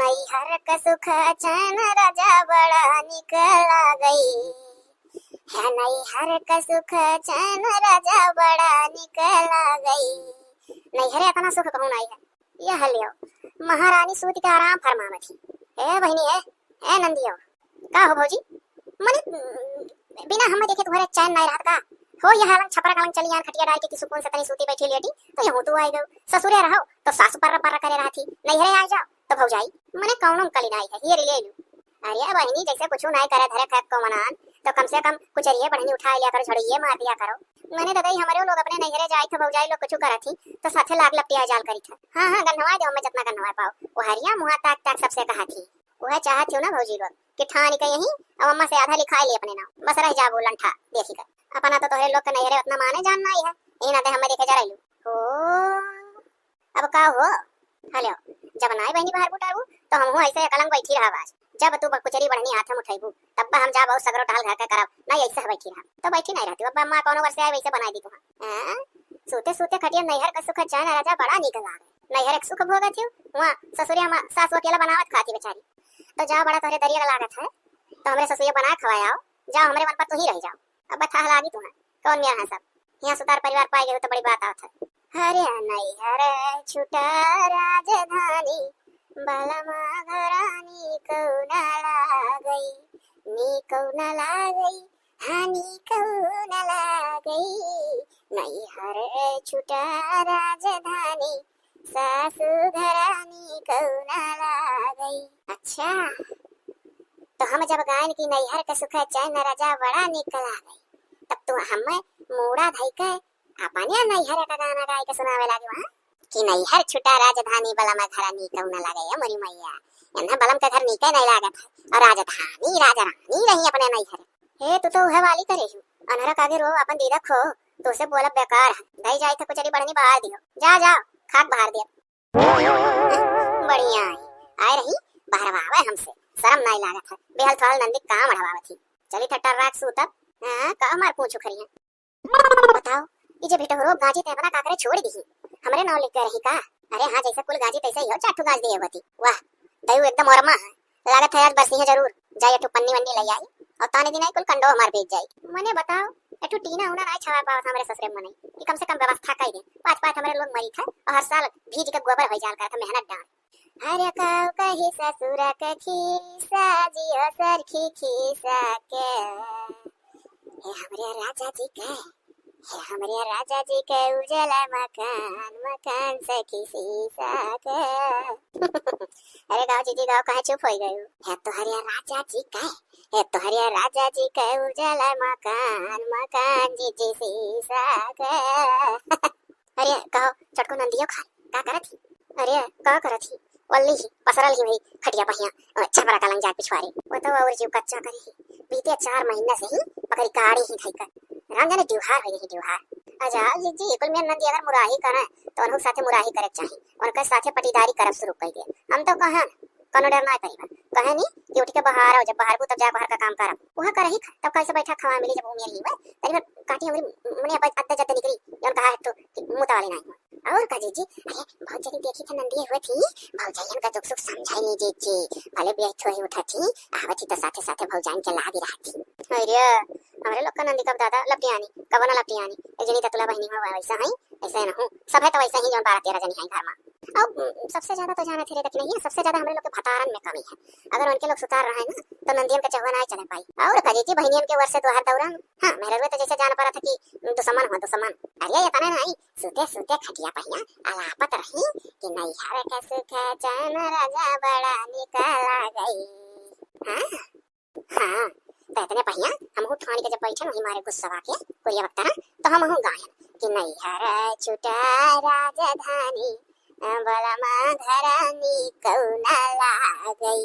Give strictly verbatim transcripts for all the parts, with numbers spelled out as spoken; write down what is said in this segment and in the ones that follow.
नैहर क सुख चैन राजा बड़ा निक लागई, है नैहर क सुख चैन राजा बड़ा निक लागई। नैहरे इतना सुख कहूँ नाई है। यह लियो, महारानी सूत के आराम फरमावत ही। ए बहिनी, ए, ए नंदियो, का हो भौजी? मने, बिना हमें देखे तुम्हारे चैन नहीं रहत का? हो, यह अलंग छपरा का अलंग चली आन, खटिया डाल के कि सुकून से तनी सूती बैठी लेटी, तो यहूँ तू आई गयो। ससुरे रहो, तो सासु पर्र पर्र करे रहती, नैहरे आ जाओ, तो भौजाई, मने कौनो कली नाई है, ये ले लू। अरे बहिनी, जैसे कुछ नाई करे धरे खाए को मनान, तो कम से कम कुचरिये बढ़नी उठा लिया करो, झड़िये मार दिया करो। मने ददई, हमरे लोग अपने नैहरे जाई थे, भौजाई लोग कुछ करत थी, तो साथे लाग लपटिया जाल करी थे। हाँ, हाँ, गन्हवा दे, हमें जितना गन्हवा पाओ। वो हरिया मुँहा ताक ताक सबसे कहा थी। वह चाहत थी ना भौजी लोग कि ठान के यहीं, अब अम्मा से आधा लिखाई ले अपने नाम, बस रह जाबो लंठा देखी कर। अपना तो तोहरे लोग के नैहरे उतना माने जान नाई है, यही नाते हमें देखे जा रही। हो, अब का हो? हेलो, जब नाई बहिनी बाहर बुटाबू, तो हमहू ऐसे एक अलंग बैठी रहब आज। जब तू ब-, कुचरी बढ़नी हाथ में उठैबू, तब हम जाब और सगरो टहल घर के करब, नाई ऐसे बैठी रहब। तो बैठी नाई रहती, अब अम्मा कौनो वर्ष आए वैसे बनाई दी तुहाँ। हैं? सूते सूते खटिया नैहर का सुख चैन राजा बड़ा नीक लागे। नैहर एक सुख भोगत हियो, वहाँ ससुरे हम सास अकेला बनावत खाती बेचारी। तो जाओ, बड़ा तोहरे दरिया लागत है, तो हमरे ससुरे बना खवाए आओ, जाओ हमरे मन पर तू ही रह जाओ। अब बता लागी तुहाँ, कौन मेरा है सब? यहाँ सुतार परिवार पाए गए हो तो बड़ी बात आवत है। हरे नैहर छुटा राजधानी, बलमा घरानी कौना लागई, नी कौना लागई, हानि कौन लागई, नैहर छुटा राजधानी, सासु घरानी कौन लागई। अच्छा, तो हम जब गायन की नैहर के सुख चैन राजा बड़ा निक लागई, तब तू हमें मूड़ा धई के अपने नैहर का गाना गाय के सुनावे लागी वहाँ कि नैहर छुटा राजधानी, बलमा घरानी कौन लागई, ए मोरी मैया, इन्हें बलम के घर नीके नहीं लागत है, और राजधानी राजरानी रही अपने नैहर। हे, तू तो उहे वाली करे हू, अनहरा कागे रो, अपन दीदा खो, तोसे बोलब बेकार है। दई जाई थे कुचरी बढ़नी बहार दियो, जा, जा, खाक बहार दियो। बढ़िया है, आए रही बहरवावे हमसे, शर्म नाई लागत है, बेहल थोड़ा नंदी काम अढ़वावत ही। चली थे टर्राक सूतब, हाँ, का मार पूछू खरी है। बताओ, ई जे भिटहरो गाजी ते अपना काकरे छोड़ दिही, हमरे नाव लिख के रही का? अरे हाँ, जैसे कुल गाजी तैसे ही हो, चार ठो गाज दिए होती। वाह, दयू एकदम ओरमा है, लागत है आज बरसी है जरूर। जाई एठू पन्नी वन्नी ले आई, और ताने दिन आई कुल कंडो हमार भीग जाई। मने बताओ, एठू टीना उना नाई छवा पावत हमरे ससुरे मने, कि कम से कम व्यवस्था कई दे। पाँच पाँच हमरे लोग मरी था, और हर साल भीज के गोबर हो जाल करत मेहनत डाल। अरे काऊ कही ससुरा के खीसा, जियो सरखी खीसा के। हे हमरे राजा जी के, हे हमरे राजा जी के उजला मकान, मकान सखी सीसा के। अरे गाँव जीजी गाँव, काहे चुप हो गए? हे तोहरे राजा जी के, हे तोहरे राजा जी के उजला मकान, मकान जीजी सीसा के। अरे कहो, छोटको नंदियो खाए, का करत ही? अरे का करत ही? वल्ली ही, पसरल ही वही खटिया पहिया, अ, छपरा का लंग जाके पिछुआरे। वो तो और जीव कच्चा करे ही। बीते चार महीना से ही पकड़ी काड़ी ही धई कर। राम जाने ड्यूहार हो गई ड्यूहार। अजा जीजी, कुल मेर नंदी अगर मुराही करे, तो उनहु साथे मुराही करे चाही। उनके साथे पटीदारी करब शुरू कर दे। हम तो कहन, कौनो डर ना कहीं बा। कहे नी कि उठ के बाहर आओ, जब बाहर को तब जा बाहर का काम करब। वह करही खा, तब कैसे बैठा खवा मिली, जब उमेर ही हुए। तनी भर काटी हमरी मने अब अद्दे जद्दे निकली, जौन कहा है तो कि मुँह तवाली नहीं हुआ। और का जीजी, अरे बहुत जनी देखी थे नंदिये हुए थी, भौजाइयन का दुख सुख समझाई नहीं जीजी, भले भी थोड़ी उठा थी, आवत ही तो साथे साथे भौजाइन के लागी रहा थी। अरे हमरे लोग का नंदी कब दादा लपटियानी, कब ना लपटियानी, एक जनी ततुला बहनी हुआ वैसा है, ऐसे ना हूँ, सब है तो वैसा ही जौन बारह तेरह जनी है घर में। अब, उम, सबसे ज्यादा तो जाना थे रे दखिनैया, सबसे ज्यादा हमरे लोग के भतारन में कमी है। अगर उनके लोग सुतार रहे ना, तो नंदियन के चहुआ ना चले पाई। और का जीजी, बहनियन के वर्ष द्वार दौरान, हाँ, मेहररुए तो जैसे जान पड़ा था कि दुश्मन हो, दुश्मन। अरे, ये तना नहीं, सूते सूते खटिया पहिया अलापत रही कि नैहर के सुख चैन राजा बड़ा निकला गई। हाँ? हाँ, तो इतने पहिया हमहू ठान के जब बैठन वही मारे गुस्सवा के कोरिया वक्ता ना, तो हमहू गायन कि नैहर छुटा राजधानी, बलमा घरानी कौना लागई।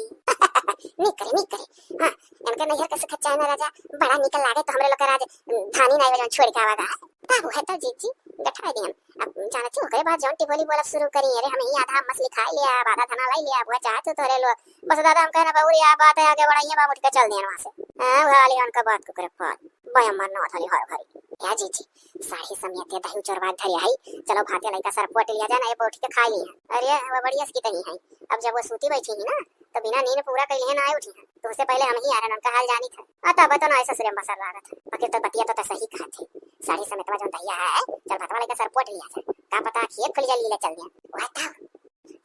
निक करे, निक करे। हाँ, इनके नैहर के सुख चैन राजा बड़ा निक लागे, तो हमरे लोग के राजधानी नहीं बजान छोड़ के आवा गा। तब है तो जीजी गठवा दिहन। अब जानत ही ओकरे बाद जौन टिपोली बोलब शुरू करी, अरे हम ही आधा मछली खाई लिया, अब आधा धना लाई लिया, अब वह चाहत हो तोरे लोग। बस दादा हम कहना बाबू, यह बात है आगे बढ़ाइए, बाबू उठ के चल दिहन वहाँ से। हाँ, उठा लिया उनका बात को करे पार। बया मरना था हर घड़ी। या जीजी, साड़ी समेत दही चोरवा धरे है, चलो भाते लइका सरपुआ टिलिया जाए ना, ये बैठ के खाई ली है। अरे, वो बढ़िया सी कही है, अब जब वो सूती बैठी ही ना, तो बिना नींद पूरा कइले ना उठी है। तुमसे पहले हम ही आ रहे, उनका हाल जानी था। आ, तब तो ना ऐसा सूर्य बसर लागत है, बाकी तो बतिया तो, तो सही कहा थे। साड़ी समेत में जो दहिया है, चल भातवा लइका सरपुआ टिलिया जाए, का पता आँखिए खुल जाए, लीला चल जाए। वह तब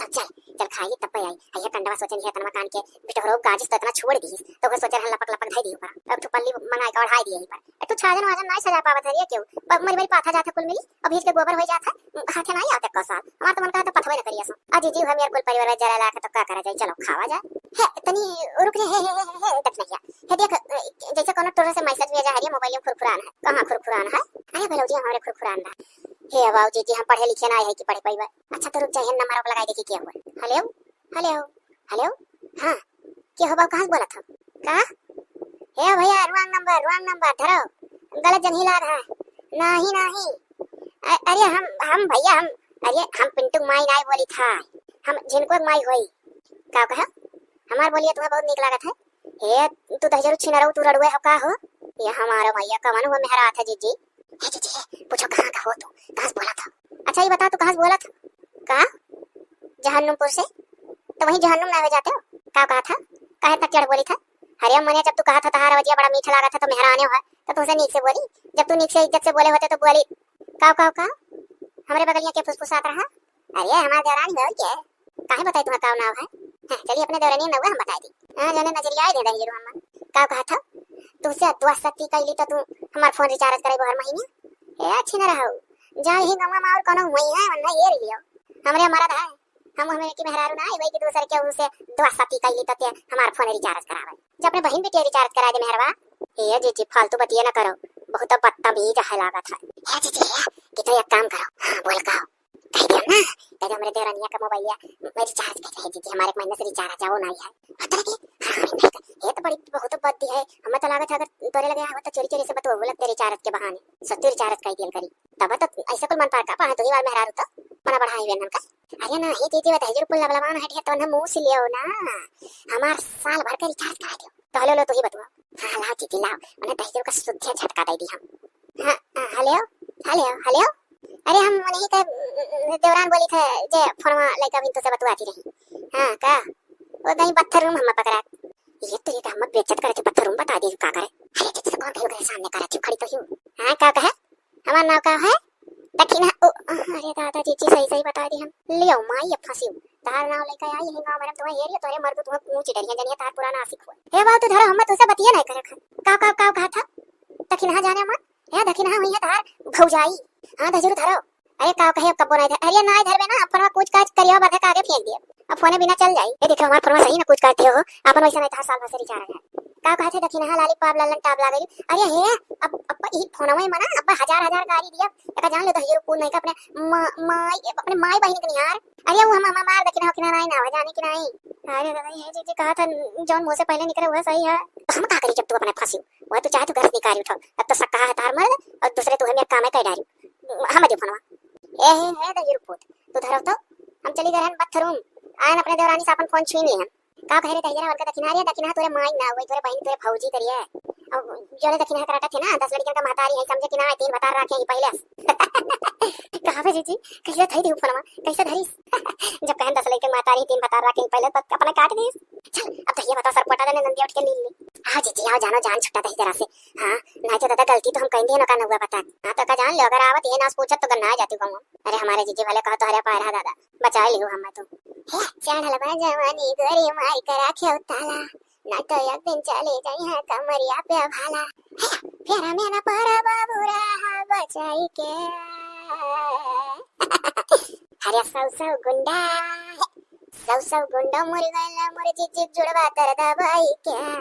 तब चल, चल खाई, तब पे आई। अइहे कंडवा सोचन है, तनवा कान के बिटोरो गाजिस तो इतना छोड़ दीस, तो ओकर सोचे रहन लपक लपक धई दी ऊपर। अब तू पल्ली मंगाई के ओढ़ाई दिए ही पर। ए, तू छाजन वाजन नाई सजा पावत है रे क्यों? ब-, मरी मरी पाथा जात है कुल मिली, अब भीज के गोबर होई जात है, हाथे नाई आवत है कौसाल। हमार तो मन कहा तो पथवे न करिया सो। आ जीजी, हम यार कुल परिवार में जरा लाके तो का करा जाए, चलो खावा जाए। हे, तनी रुक रे, हे, हे, हे, हे, हे, देख नहीं है। हे देख, अ, जैसे कोनो टोरे से मैसेज भेजा है रे, मोबाइल में खुरखुरान है। कहाँ खुरखुरान है? अरे भलौजी, हमारे खुरखुरान बा। हे बाबू जीजी, हम पढ़े लिखे ना आए है कि पढ़े पाई बा। अच्छा, तो रुक जाइए, नंबर आप लगाई देखी क्या हुआ। हेलो, हेलो, हेलो, हाँ, के हो बाबू, कहाँ से बोलत हो? का? हे भैया, wrong number, wrong number, धरो, गलत जगह लाग है। नहीं, नहीं, अ-, अरे हम, हम भैया, हम, अरे हम पिंटू माई नाई बोली था, हम झिनको माई होई। का कहा? हमार बोलिए तुम्हें बहुत नीक लागत है। हे, तू दहिजरू छिनरऊ, तू रड़ुए हो का हो? ये हमारो भैया, कवन हुआ मेहरा हाथ है जीजी? हे जीजी, हे, पूछो कहाँ का हो तू? कहाँ से बोलत हो? अच्छा, ये बता, तू कहाँ से बोलत हो? कहाँ? जहन्नुमपुर से? तो वहीं जहन्नुम ना हो जाते हो? का कहा था? काहे इतना टेढ़ बोली था? अरे मने, जब तू कहा था तहार आवाजिया बड़ा मीठा लागत है तो मेहराने हो, तो तुमसे नीक से बोली। जब तू नीक से इज्जत से बोले होते तो बोली, काव, काव, काव? हमरे बगलिया के फुसफुसात रहा? अरे हमार देवरानी हो के? काहे बताई तुम्हार काव नाव है? हाँ, चलिए अपने देवरानी नाव हम बताई दी। हाँ, जने नजरिया दे दे जरूर हम। काव कहा था? तुमसे दुआ सती कैली तो तू हमार फोन रिचार्ज करे हर महीने? ए, अच्छी न रहो। जा यही गाँव में और कोनो हुई है, वरना ये रही लियो। हमरे मरद है, हम हमें की मेहरारू ना आए, वही की दूसर के उनसे दुआ सती कैली तो ते हमार फोन रिचार्ज करावे। जब अपने बहन बेटी रिचार्ज करा दे मेहरवा। ए जीजी, फालतू बतिये न करो, बहुत बदतमीज है लागत है। हे जीजी, हे, कि तो एक काम करो, हाँ, बोल कहो, कह दियो ना, कह दियो हमरे देवरनिया का मोबाइलिया में रिचार्ज कर रहे जीजी, हमारे एक महीने से रिचार्ज आओ नहीं है। होता लगे, हाँ, हाँ, नहीं कर, ये तो बड़ी बहुत बद्दी है, हमें तो लागत है अगर तोरे लगे आवत तो चोरी चोरी से बतुआ लगते रिचार्ज के बहाने, सत्तू रिचार्ज कर दियल करी। तब तो ऐसे कुल मन पार का पड़ा, तू ही वाल मेहरारू तो मना बढ़ाई वेन हमका। अरे ना, हे जीजी, बताइए, रुपये लबलबान हट है, तो ना मुंह से लियो ना, हमार साल भर के रिचार्ज करा दियो। तो हेलो, लो, तू ही बतुआ। हाँ, लाओ जीजी, लाओ, उन्हें दहिजरू का सुद्धिया झटका दे दी हम। हाँ, हाँ, हेलो, हेलो, हेलो। अरे, हम उन्हीं का, उम, देवरान बोली थे, जे फोनवा लइका बिन तुझसे बतुआती रही। हाँ, का? वो कहीं पत्थर रूम हम पकड़ा। ये तो ये तो हम बेइज्जत करे थे, पत्थर रूम बता दी, का करे? अरे, तुझसे कौन कहीं ओकरे सामने करे, चुप खड़ी तो ही हूँ। हाँ, का कहे? हमार नाव का है? दखिनहा, ओ, अरे दादा, जीजी सही सही बता दी हम। लियो माई, अब फंसी। तहार नाव लेके आई यही गाँव में, हम तुम्हें हेरियो, तोरे मर्द तुम्हें कूची डरिया, जनिया तहार पुराना आशिक हुआ। हे बाबू, तू धरो, हम तुझसे बतिया नहीं करे खा। काव, काव, काव कहा था? दखिनहा जाने मत। हे दखिनहा हुई है तहार भौजाई। हाँ, दहिजरू धरो। अरे काव कहे, अब कब्बो नहीं धर, अरे नहीं धरबे ना, अब फोनवा कूच काच करियो, बधे का आगे फेंक दियो। अब फोने बिना चल जाई। ये देखो, हमार फोनवा सही में कूच काच दियो हो, अपन वैसा नहीं तहार साल भर से रिचार्ज है। काव कहा थे, दखिनहा लाली पाप लालन टाप लागल। अरे हे, अब, अब ई फोनवा में ना, अब हजार हजार गारी दिया, एका जान ले दहिजरू पूत नहीं का अपने मा-, माई, अपने माई बहिन के निहार। अरे वो हम, हम मार दखिनहा हो कि ना, नहीं ना, जाने कि नहीं। अरे दादा, ये जीजी कहा था, जौन मुंह से पहले निकले वह सही है। तो हम का करी जब तू अपने फंसी? वह तू चाहे तू घर से निकाली उठाओ, अब तो सक्का है तार मर्द और दूसरे तू हमें काम है कह डारी। हम दे फोनवा। ए हे, हे दहिजरू पूत, तू धरो तो, हम चली गए रहन बाथरूम, आयन अपने देवरानी से अपन फोन छीन लिहन। का कहे रे दहिजरा, उनका दखिनहा रे, दखिनहा तोरे माई ना हुई, तोरे बहन, तोरे भौजी करिए। अब जोने दखिनहा कराटा थे ना, दस लड़कियों का महतारी है, समझे कि ना, तीन भतार रखे ही पहले। कहा बे जीजी, कैसे धरी दी फोनवा, कैसे धरी? जब कहन दस लड़के महतारी, तीन भतार रखे ही पहले, तो अपने काट दी। चल, अब तो ये बताओ, सर पोटा देने नंदिया उठ के ली ली। आओ जीजी, आओ जानो, जान छुट्टा दही जरा से। हाँ, नहीं तो दादा गलती तो हम कहीं ना का नौवा बता। हाँ, तो का जान लो, अगर आवत ये नास पूछत तो गन्ना आ जाती कहूँ। अरे हमारे जीजी भले कहो तो हरे पाए रहा दादा, बचा लियो हम तो। हे, चढ़ल बा जवानी गोरी मार के राखे ताला, ना तो एक दिन चले जाई है कमरिया पे भाला। हे, फेरा में ना पड़ा बाबू रहा बचाई के। अरे सौ सौ गुंडा, सौ सौ गुंडा मोर गैला मोर जीजी जुड़वा तर दबाई के। हाँ,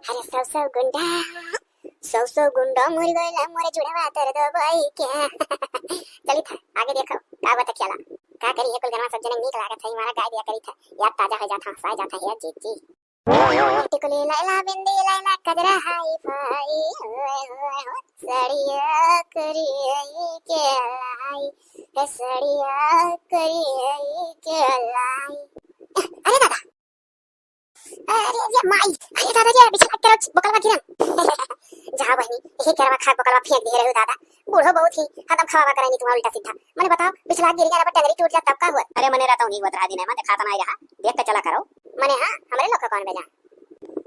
अरे सौ सौ गुंडा, सौ सौ गुंडा मोर गैला मोर जुड़वा तर दबाई के। चली था, आगे देखो, का बता खेला। का करी है कुल गनवा सब जने नीक लागत है, हमारा गाय दिया करी था। याद ताजा हो जाता, हंसाए जाता है यार जीजी। टिकुली लैला बिंदी लैला कजरा हाई फाई, ओए होए हो, सड़िया करिए के लाई, हे सड़िया करिए के लाई। अरे दादा, अरे ये माई, अरे दादा रे, बिछा के रख, बकलवा गिरन। जा बहिनी, यही केरवा खाक बकलवा फेंक दिहे रहू दादा। बूढ़ो बहुत ही हदम खवावा करे नहीं तुम्हारा उल्टा सीधा। मने बताओ, बिछला गिर गया, अब टंगरी टूट जा तब का हुआ? अरे मने रहता हूँ नहीं हुआ, रहा दिन है, मैं दिखाता नहीं रहा, देख के चला करो। मने हाँ, हमरे लोग का कौन बेजा?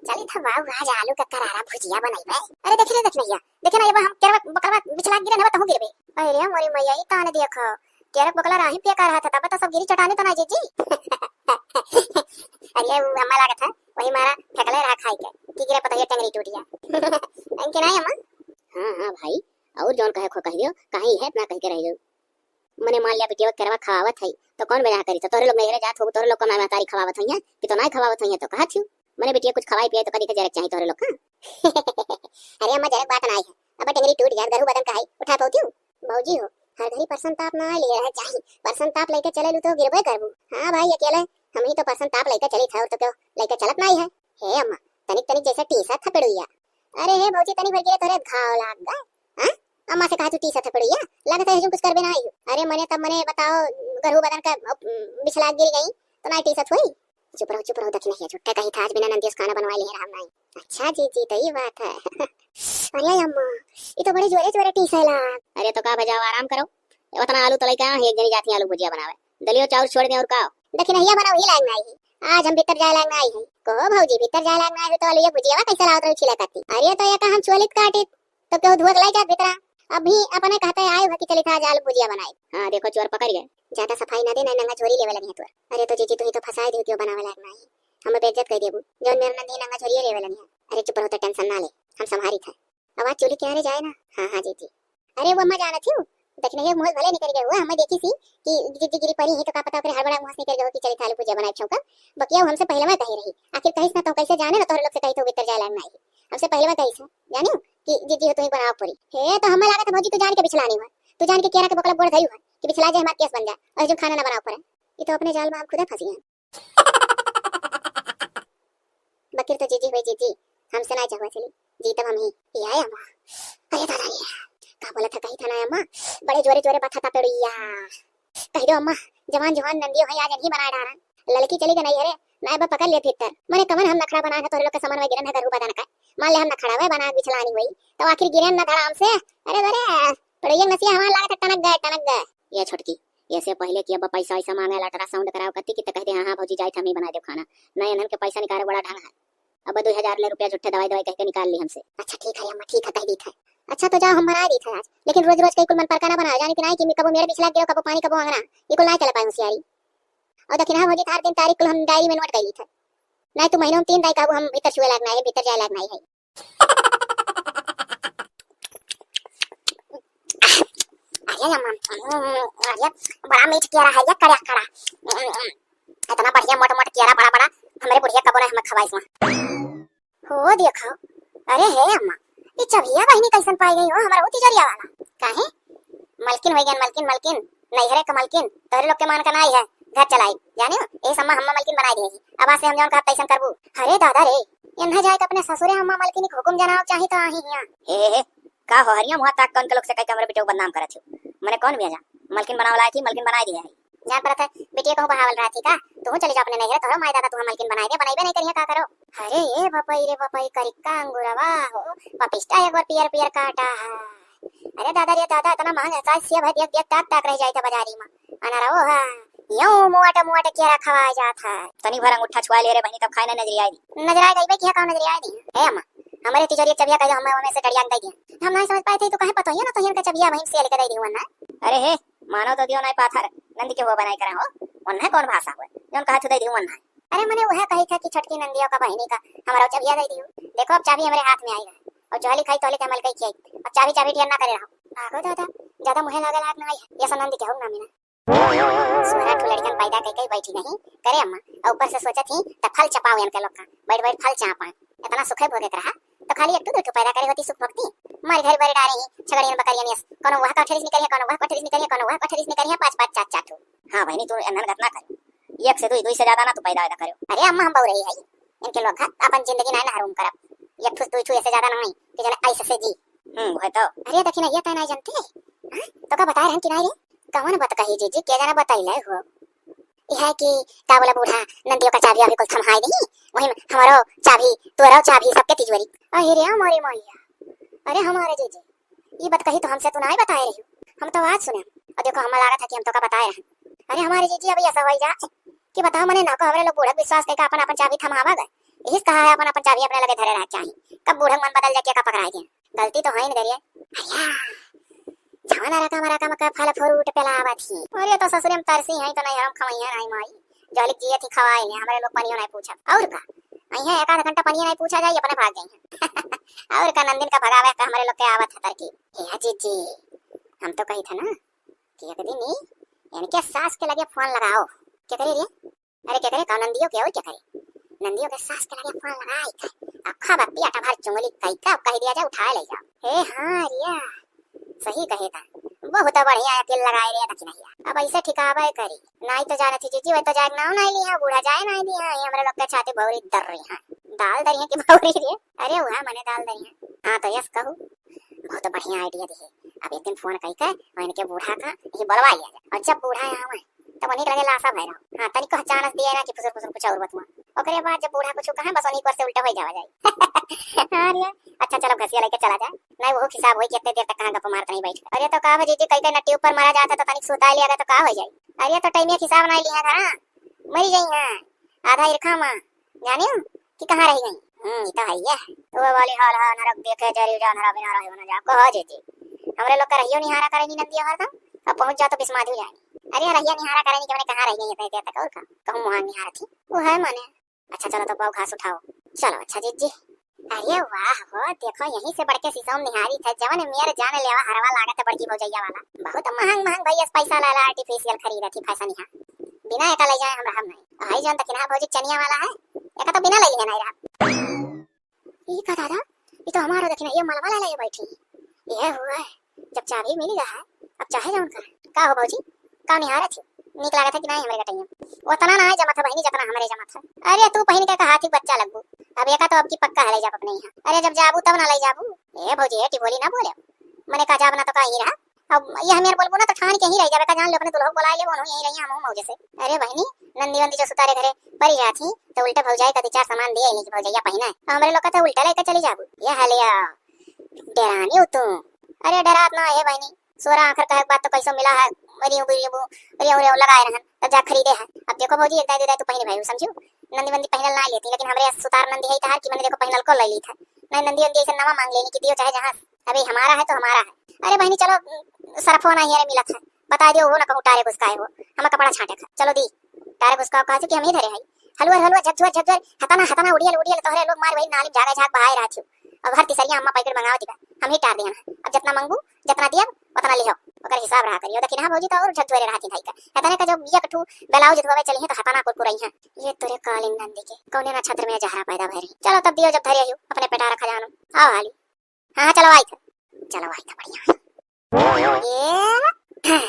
चली था बाबू, आज आलू का करारा भुजिया बनाई बे। अरे देख ले, देख भैया, देखे ना, ये हम केरवा बकलवा बिछला गिरे ना, तहूँ गिरबे। अरे मोरी मैया, ई कान देखो, केरक बकला राही पे का रहा था, तब तो सब गिरी चटाने तो ना जीजी। अरे वो हम्मा लागत है, वही मारा फेंकले रहा खाई के, कि गिरे पता ये टंगरी टूट गया। इनके नहीं अम्मा। हाँ हाँ भाई, और जौन कहे खो कह दियो, कहीं है अपना कह के रह जाओ। मने मान लिया बिटिया केरवा खवावत है, तो कौन बेजा करी? तो तोहरे लोग नैहरे जात हो, तोहरे लोग का महतारी खवावत है कि तो ना खवावत है, तो कहा थी मने बिटिया कुछ खवाई पियाई तो कदी के जरक चाही तोहरे लोग का। अरे अम्मा, जरक बात ना आई है, अब टंगरी टूट गया, गरू बदन का है, उठा पाऊ थी? भौजी हो, हर घड़ी परसन ताप ना लिए रहे चाही, परसन ताप लेके चले लू तो गिरबे करबू। हाँ भाई, अकेले हम ही तो परसन ताप लेके चली था, और तो क्यों लेके चलत नहीं है। हे अम्मा, तनिक तनिक जैसे टीसा थपेड़ुइया। अरे हे भौजी, तनी भर गिरे तोरे घाव लाग गए। हाँ? अम्मा से कहा तू टीसा थपेड़ुइया, लगता है जो कुछ करबे ना आई। अरे मने तब मने बताओ, गरू बदन का, अ, बिछला गिर गई तो ना टीसत हुई। चुप रहो, चुप रहो, दखिनहिया, झूठे कही था, आज बिना नंदियों से खाना बनवा लिए रहा नहीं। अच्छा जीजी, तो ये बात है। अरे अम्मा, ये तो बड़े जोरे जोरे टीसेला। अरे तो का बजाओ, आराम करो। उतना आलू तले का एक जनी जाती आलू भुजिया बनावे, दलियो चाउर छोड़ दे और का? दखिनहिया बनाओ ही लाग नहीं। आज हम भीतर जाए लाग नहीं है। कहो भौजी, भीतर जाए लाग नहीं है तो आलू ये भुजिया कैसे लावत रही छिला करती? अरे तो ये का हम चोलित काटित तो केहू धुआ के लाई जात भीतरा। अभी अपने कहते आए हुआ कि चली था आज आलू भुजिया बनाए। हाँ, देखो चोर पकड़ गए। ज्यादा सफाई ना दे, ना नंगा झोरी लेवे लगे हैं तोर। अरे तो जीजी, तू ही तो फंसाए दियो, क्यों बनावे लायक ना है? हमें बेइज्जत कर देबू, जौन मेरे नंदी नंगा झोरिए लेवे लगे हैं। अरे चुप रहो, तो टेंशन ना ले, हम संभारी थे। आवाज चोरी के आरे जाए ना। हाँ हाँ जीजी। अरे वो अम्मा जाना थी, दखिनहिया मुँह भले निकल गए हुआ, हमें देखी सी कि जीजी गिरी पड़ी ही तो का पता ओकरे हड़बड़ा मुँह से निकल गए हो कि चली था आलू भुजिया बनाए छौका। बकिया वो हमसे पहले में कही रही, आखिर कहिस ना तो कैसे जाने ना तोहरे लोग से कही तो भीतर जाए लाग ना है। हमसे पहले में कहिस है, जानियो कि जीजी हो तुही बनाओ पड़ी। हे, तो हमें लागत है भौजी, तू जान के बिछलानी हुआ, तू जान के केरा के बकला गोड़ धरी हुआ कि बिछला जाए, हमार केस बन जाए और जो खाना ना बनाओ पड़े। ये तो अपने जाल में हम खुदा फंसी हैं। बकिर तो जीजी हुई जीजी, हमसे ना चाहुआ चली, जीतब हम ही। या अम्मा, अरे दादा रे, का बोला था कही था ना अम्मा, बड़े जोरे जोरे बथा था पेड़ुइया। कह दो अम्मा, जवान जवान नंदियो है, आज नहीं बनाए डारा। लड़की चली गई नहीं है रे, नाय बा पकड़ ले भीतर। मने कमन हम नखड़ा बनाए है तोहरे लोग के समन में गिरन है गरू बदन का। मान ले हम नखड़ा वे बना बिछलानी हुई, तो आखिर गिरन ना धड़ाम से। अरे अरे, पड़ोइया नसिया हमार लागत है टनक गए, टनक गए। ये छोटकी, ऐसे पहले कि अब पैसा वैसा मांगे, अल्ट्रासाउंड कराओ कत्ती की तो कहते हाँ हाँ भौजी जाए हम ही बना दे खाना। नहीं इन्हन के पैसा निकाले बड़ा ढंग है। अब दो हजार ले रुपया झूठे दवाई दवाई कह के निकाल ली हमसे। अच्छा ठीक है अम्मा, ठीक है, कह दी था। अच्छा तो जाओ, हम बना दी था आज, लेकिन रोज रोज कहीं कुल मन पर का ना बनाओ, जाने कि नहीं कि कबो मेरे बिछला गिरो, कबो पानी, कबो अंगना, ये कुल ना चला पाए होशियारी। और दखिनहा भौजी, हर दिन तारीख कुल हम डायरी में नोट कर ली था। नहीं तो महीनों में तीन दाई कहबो हम भीतर छुए लाग नहीं है, भीतर जाए लाग नहीं है। अरे अम्मा, अरे बड़ा मीठ केरा है ये, कड़ा कड़ा। इतना बढ़िया मोटा मोटा केरा बड़ा बड़ा, हमरे बुढ़िया कबो नहीं हमें खवाई हुआ। हो देखो, अरे हे अम्मा, ई चबिया बहिनी कैसन पाई गई हो हमारा वो तिजोरिया वाला? काहे? मलकिन हो गया, मलकिन, मलकिन, नैहरे का मलकिन, तोहरे लोग के मान का नाई है, घर चलाई, जाने हो? यही सम्मा हम्मा मलकिन बनाई देगी। अब आज से हम जौन कहब तैसन करबू। अरे दादा रे, एन्हा जाए के अपने ससुरे हम्मा मलकिन के हुकुम जनाव चाही तो आही हियाँ। हे, हे, हे, का हो हरिया मुहा ताक कौन के लोग से कह के हमरे बेटे को बदनाम करत हो? मने कौन भेजा? मलकिन बनावे लायक ही, मलकिन बनाई दिया है। जान परत है, बिटिया कहूँ बहावल रहती का? तुहूँ चली जाओ अपने नैहरे, तोहरो माई दादा तुहाँ मलकिन बनाई दे, बनैबे नहीं करिया, का करो? अरे ये बपई रे बपई, करिक्का अंगुरवा हो, पपिस्टा एक बार पियर पियर काटा है। अरे दादा रे दादा, इतना महंगा साइज सेब है, देख देख ताक ताक रह जाए था बाजारी में। अनरवो है, यूं मोटे मोटे केरा खवाए जात है। तनी भर अंगूठा छुआ ले रे बहनी, तब खाए ना नजरिया आई दी। नजरिया गई बे, किया का नजरिया आई दी? ए अम्मा, हमारे तिजोरी चबिया का जो हमें हमें से डरिया दे दिया। हम नहीं समझ पाए थे, तो कहे पता ही ना, तो इनका चबिया वहीं से लेके दे दी हुआ ना। अरे हे, मानो तो दियो नहीं पाथर, नंद के हुआ बनाई करा हो, वन्ना कौन भाषा हुआ, जौन कहा तू दे दी वन्ना। अरे मने वह कही था कि छोटकी नंदियों का बहिनी का हमारा चबिया दे दियो। देखो अब चाबी हमारे हाथ में आई है, और जोहली खाई तोहली के मलकई खियाई, अब चाबी चाबी ढेर ना करे रहो। भागो दादा, ज्यादा मुहे लागे लायक ना आई है, ये सब नंद के हो ना मीना। सोरा ठो लड़कन पैदा कई कई बैठी नहीं करे अम्मा, और ऊपर से सोचत ही त फल चपाओ इनके लोग का, बैठ बैठ फल चापा। इतना सुखे भोगे के रहा, तो खाली एक दो ठो पैदा करे होती सुख भोगती। मार घर बार डारे ही छगड़ियन बकरियन यस, कोनो वह कोठरी से निकलिया, कोनो वह कोठरी से निकलिया, कोनो वह कोठरी से निकलिया, पाँच पाँच चार चार ठो। हाँ बहनी, तू एनहन घटना कर, एक से दुई, दुई से ज्यादा ना तू पैदा वैदा करो। अरे अम्मा, हम बउरई है, इनके लोग घर अपन जिंदगी ना हराम करब। एक ठूस दुई ठू ऐसे ज्यादा नहीं कि जने ऐसे से जी। हम्म, वह तो। अरे दखिनहिया, तय नहीं जानते? हाँ? तो का बताए रहन कि नहीं रे? कौन बात कही जीजी, के जना बताइले हो? यह है कि का बोला बूढ़ा, नंदियों का चाबी अभी कुल थमाई नहीं, वही हमारो चाबी, तोरो चाबी, सबके तिजोरी। अरे रे हमारी मैया, अरे हमारे जीजी, ई बात कही तो हमसे तू नाहीं बताए रही, हम तो आज सुने। और देखो, हमें लागत है कि हम तोका बताए रहे। अरे हमारे जीजी, अभी ऐसा होई जा कि बताओ मने ना को हमरे लोग बूढ़ा विश्वास करके अपन अपन चाबी थमावा गए। यही कहा है अपन अपन चाबी अपने लगे धरे रह चाही, कब बूढ़ा मन बदल जाके का पकड़ाए गए। गलती तो होइन करिए। अरे जवन रकम रकम के फल फ्रूट पेलावत ही। अरे तो ससुरे में तरसी है तो नहीं हम खवैया नहीं माई। जलिक जियत ही खवाए ले, हमरे लोग पनियो नहीं पूछब। और का? अइहे एक आध घंटा पनिया नहीं पूछा जाई, अपने भाग जाई। और का, नंदिन का भगावे का हमरे लोग के आवत है तरकीब। हे जीजी, हम तो कही था ना कि एक दिन ही इनके सास के लगे फोन लगाओ। क्या करे रे? अरे क्या करे, कौन नंदियो के और क्या करे? नंदियो के सास के लगे फोन लगाई था। अखा बत्ती आटा भर चुंगली कई का कह दिया जाए, उठाए ले जाओ। हे हाँ रिया, सही कहे था। बहुत बढ़िया अकेल लगाए रे दखिनैया। अब ऐसे ठिकावे करी। नाई तो जाने थी जीजी, वही तो जाए नाव नाई लिहा, बूढ़ा जाए नाई दिहा, ये हमरे लोग के छाती भौरी दर रही है। दाल दरी है कि भौरी रे? अरे हुआ मने दाल दरी है। हाँ तो यस कहू, बहुत बढ़िया आइडिया दिहे। अब एक दिन फोन कई के वहीं के बूढ़ा का ये बोलवा लिया जाए। और जब बूढ़ा यहाँ हुए तब उन्हीं के लगे लाशा भय रहो। हाँ, तनिको चानस दिए ना कि फुसुर फुसुर कुछ और बतुआ। ओकरे बाद जब बूढ़ा कुछ कहा, बस उन्हीं पर से उल्टा हो जावा जाए। हाँ रे, अच्छा चलो घसिया लेके चला जाए। नहीं वो हिसाब होई कि इतने देर तक कहाँ गप मारत नहीं बैठ। अरे तो का हो जीजी, कई कई नट्टी ऊपर मरा जाता तो तनिक सुता लिया तो का हो जाए। अरे तो टाइम एक हिसाब नहीं लिया था ना, मरी जाई है आधा इरखा मा, जानियो कि कहाँ रह गई। हम्म, ई तो है ये। तो वो वाली हाल है, नरक देखे जरी जा, नरा बिना रहे ना जा, कहो जीजी। हमरे लोग का रहियो निहारा करे नी नंदिया हरदम, अब पहुँच जा तो बिस्मादी हो जाए। अरे रहिया निहारा करे नी कि मैंने कहाँ रह गई इतने देर तक, और का? कहूँ मुहान निहारा थी, वो है मने। अच्छा चलो तो पाव घास उठाओ। चलो अच्छा जीजी। अरे वाह हो, देखो यहीं से बढ़ के सीसोम निहारी थे, जवन मेर जान लेवा हरवा लागत है बड़की भौजैया वाला। बहुत महंग महंग भैया से पैसा ला ला आर्टिफिशियल खरीदत ही फैशन यहाँ। बिना एका ले जाए हम रहब नहीं। भाई जान दखिना भौजी चनिया वाला है, एका तो बिना ले लिए नहीं रहा। ई का दादा, ई तो हमारा दखिना, ये मलवा ला ले बैठी। ये हुआ है, जब चाबी मिल गया है, अब चाहे जाऊन कर। का हो भौजी, का निहारत ही? नीक लागत है कि नहीं हमरे गटैया? उतना ना है जमत है बहिनी, जितना हमरे जमत है। अरे तू पहिन के कहा थी बच्चा लगबू, अब एका तो अब की पक्का है ले जाब अपने यहाँ। अरे जब जाबू तब ना ले जाबू। ए भौजी, ए टिभोली ना बोले, मने का जाब ना तो का ही रहा। अब ये हमें बोलबू ना तो ठान के ही रह जाबे का, जान लो अपने दुल्हो को बुला ले, बोनो यही रही हम मौजे से। अरे बहिनी, नंदी वंदी जो सुतारे घरे परी जात ही तो उल्टा भौजाई का दो चार सामान दिए नहीं कि भौजैया पहिना है, तो हमरे लोग का तो उल्टा लेकर चली जाबू। ये हालिया डरानी हो तू। अरे डरात ना है बहिनी, सोरा आखिर कहे के बाद तो कैसो मिला है, रियो रियो रियो रियो लगाए रहन, तब जा खरीदे है। अब देखो भौजी, एक दाई दे दाई तू पहिने भाई, समझू? नंदी वंदी पहनल ना लेती, लेकिन हमरे सुतार नंदी है तहार कि मैंने देखो पहनल को ले ली था। नहीं नंदी वंदी ऐसे नवा मांग लेनी कि दियो चाहे जहाँ, अबे हमारा है तो हमारा है। अरे बहिनी चलो, सरफो ना है मिलत है, बता दियो वो ना कहूँ टारे घुसकाए हो, हम कपड़ा छाटे खा। चलो दी, टारे घुसकाओ कहा कि हम ही धरे है। हलुअर हलुअर झकझुअर झकझुअर, हतना हतना उड़ियल उड़ियल, तोहरे लोग मार वही नाली जागा झाग बहाए रहा थियो। अब हर तिसरिया अम्मा पैकेट मंगाओ दिबा, हम ही टार दिया ना। अब जितना मंगबू, जितना दियब, उतना लिहो। ओकर हिसाब रहा करियो। देखी ना भौजी तो और झकझोरे रहा थी भाई का। इतने का जब एक ठू ब्लाउज धोवे चली है तो हतना कुरकुरई है। ये तोरे कालिंग नंदी के, कौने नक्षत्र में जहरा पैदा भय रही। चलो तब दियो जब धरे हो, अपने पेटा रखा जानो। आओ हाली। हाँ, हाँ, चलो आई था। चलो आई था, बढ़िया। ये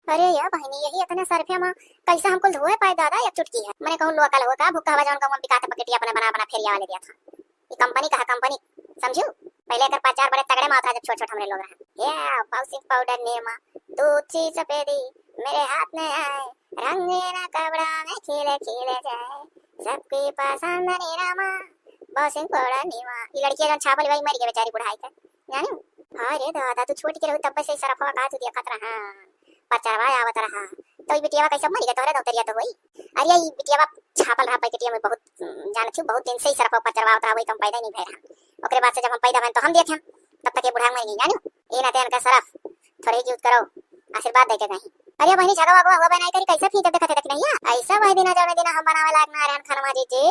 अरे या बहिनी, यही इतने सरफे में कैसे हमको धोए पाए दादा, एक चुटकी है। मैंने कहूँ लोकल हो का, भुक्का हवा जौन कहूँ बिकाते पकेटिया अपने बना बना फेरिया वाले दिया था। ये कंपनी का है, कंपनी, समझू? पहले एकर प्रचार बड़े तगड़े में होता है जब छोट छोट हमरे लोग रहे। ये बाउसिंग पाउडर नेमा, दूध सी सफेदी मेरे हाथ में आए, रंगीन कपड़ा में खिले खिले जाए, सबकी पसंद नीरमा, बाउसिंग पाउडर नेमा। ये लड़कियां जौन छापल भाई मर गए बेचारी बुढ़ाई के, जानी? हाँ रे दादा, तू छोट के रहू तब से सरफवा का तू देखत रहा, पचरवा आवत रहा, तो ई बिटियावा कैसे मर गए? तोहरे दौतरिया तो होई। अरे ई बिटियावा छापल रहा पैकेटिया में बहुत, उम, जानत हूँ, बहुत दिन से ही सरफवा पचरवा आवत रहा, वही कम पैदा नहीं भय रहा। ओकरे बाद से जब हम पैदा भयन तो हम देखे, तब तक ये बुढ़ा मर गई, जानो? ये ना तेन का सरफ थोड़े यूज करो, आशीर्वाद दे के कहीं। अरे बहनी, झगवा गवा हुआ बनाई करी, कैसे फींच देखत है, देखी नहीं है? ऐसा वही दिना जौने दिना हम बनावे लायक ना रहन खनवा जी जी,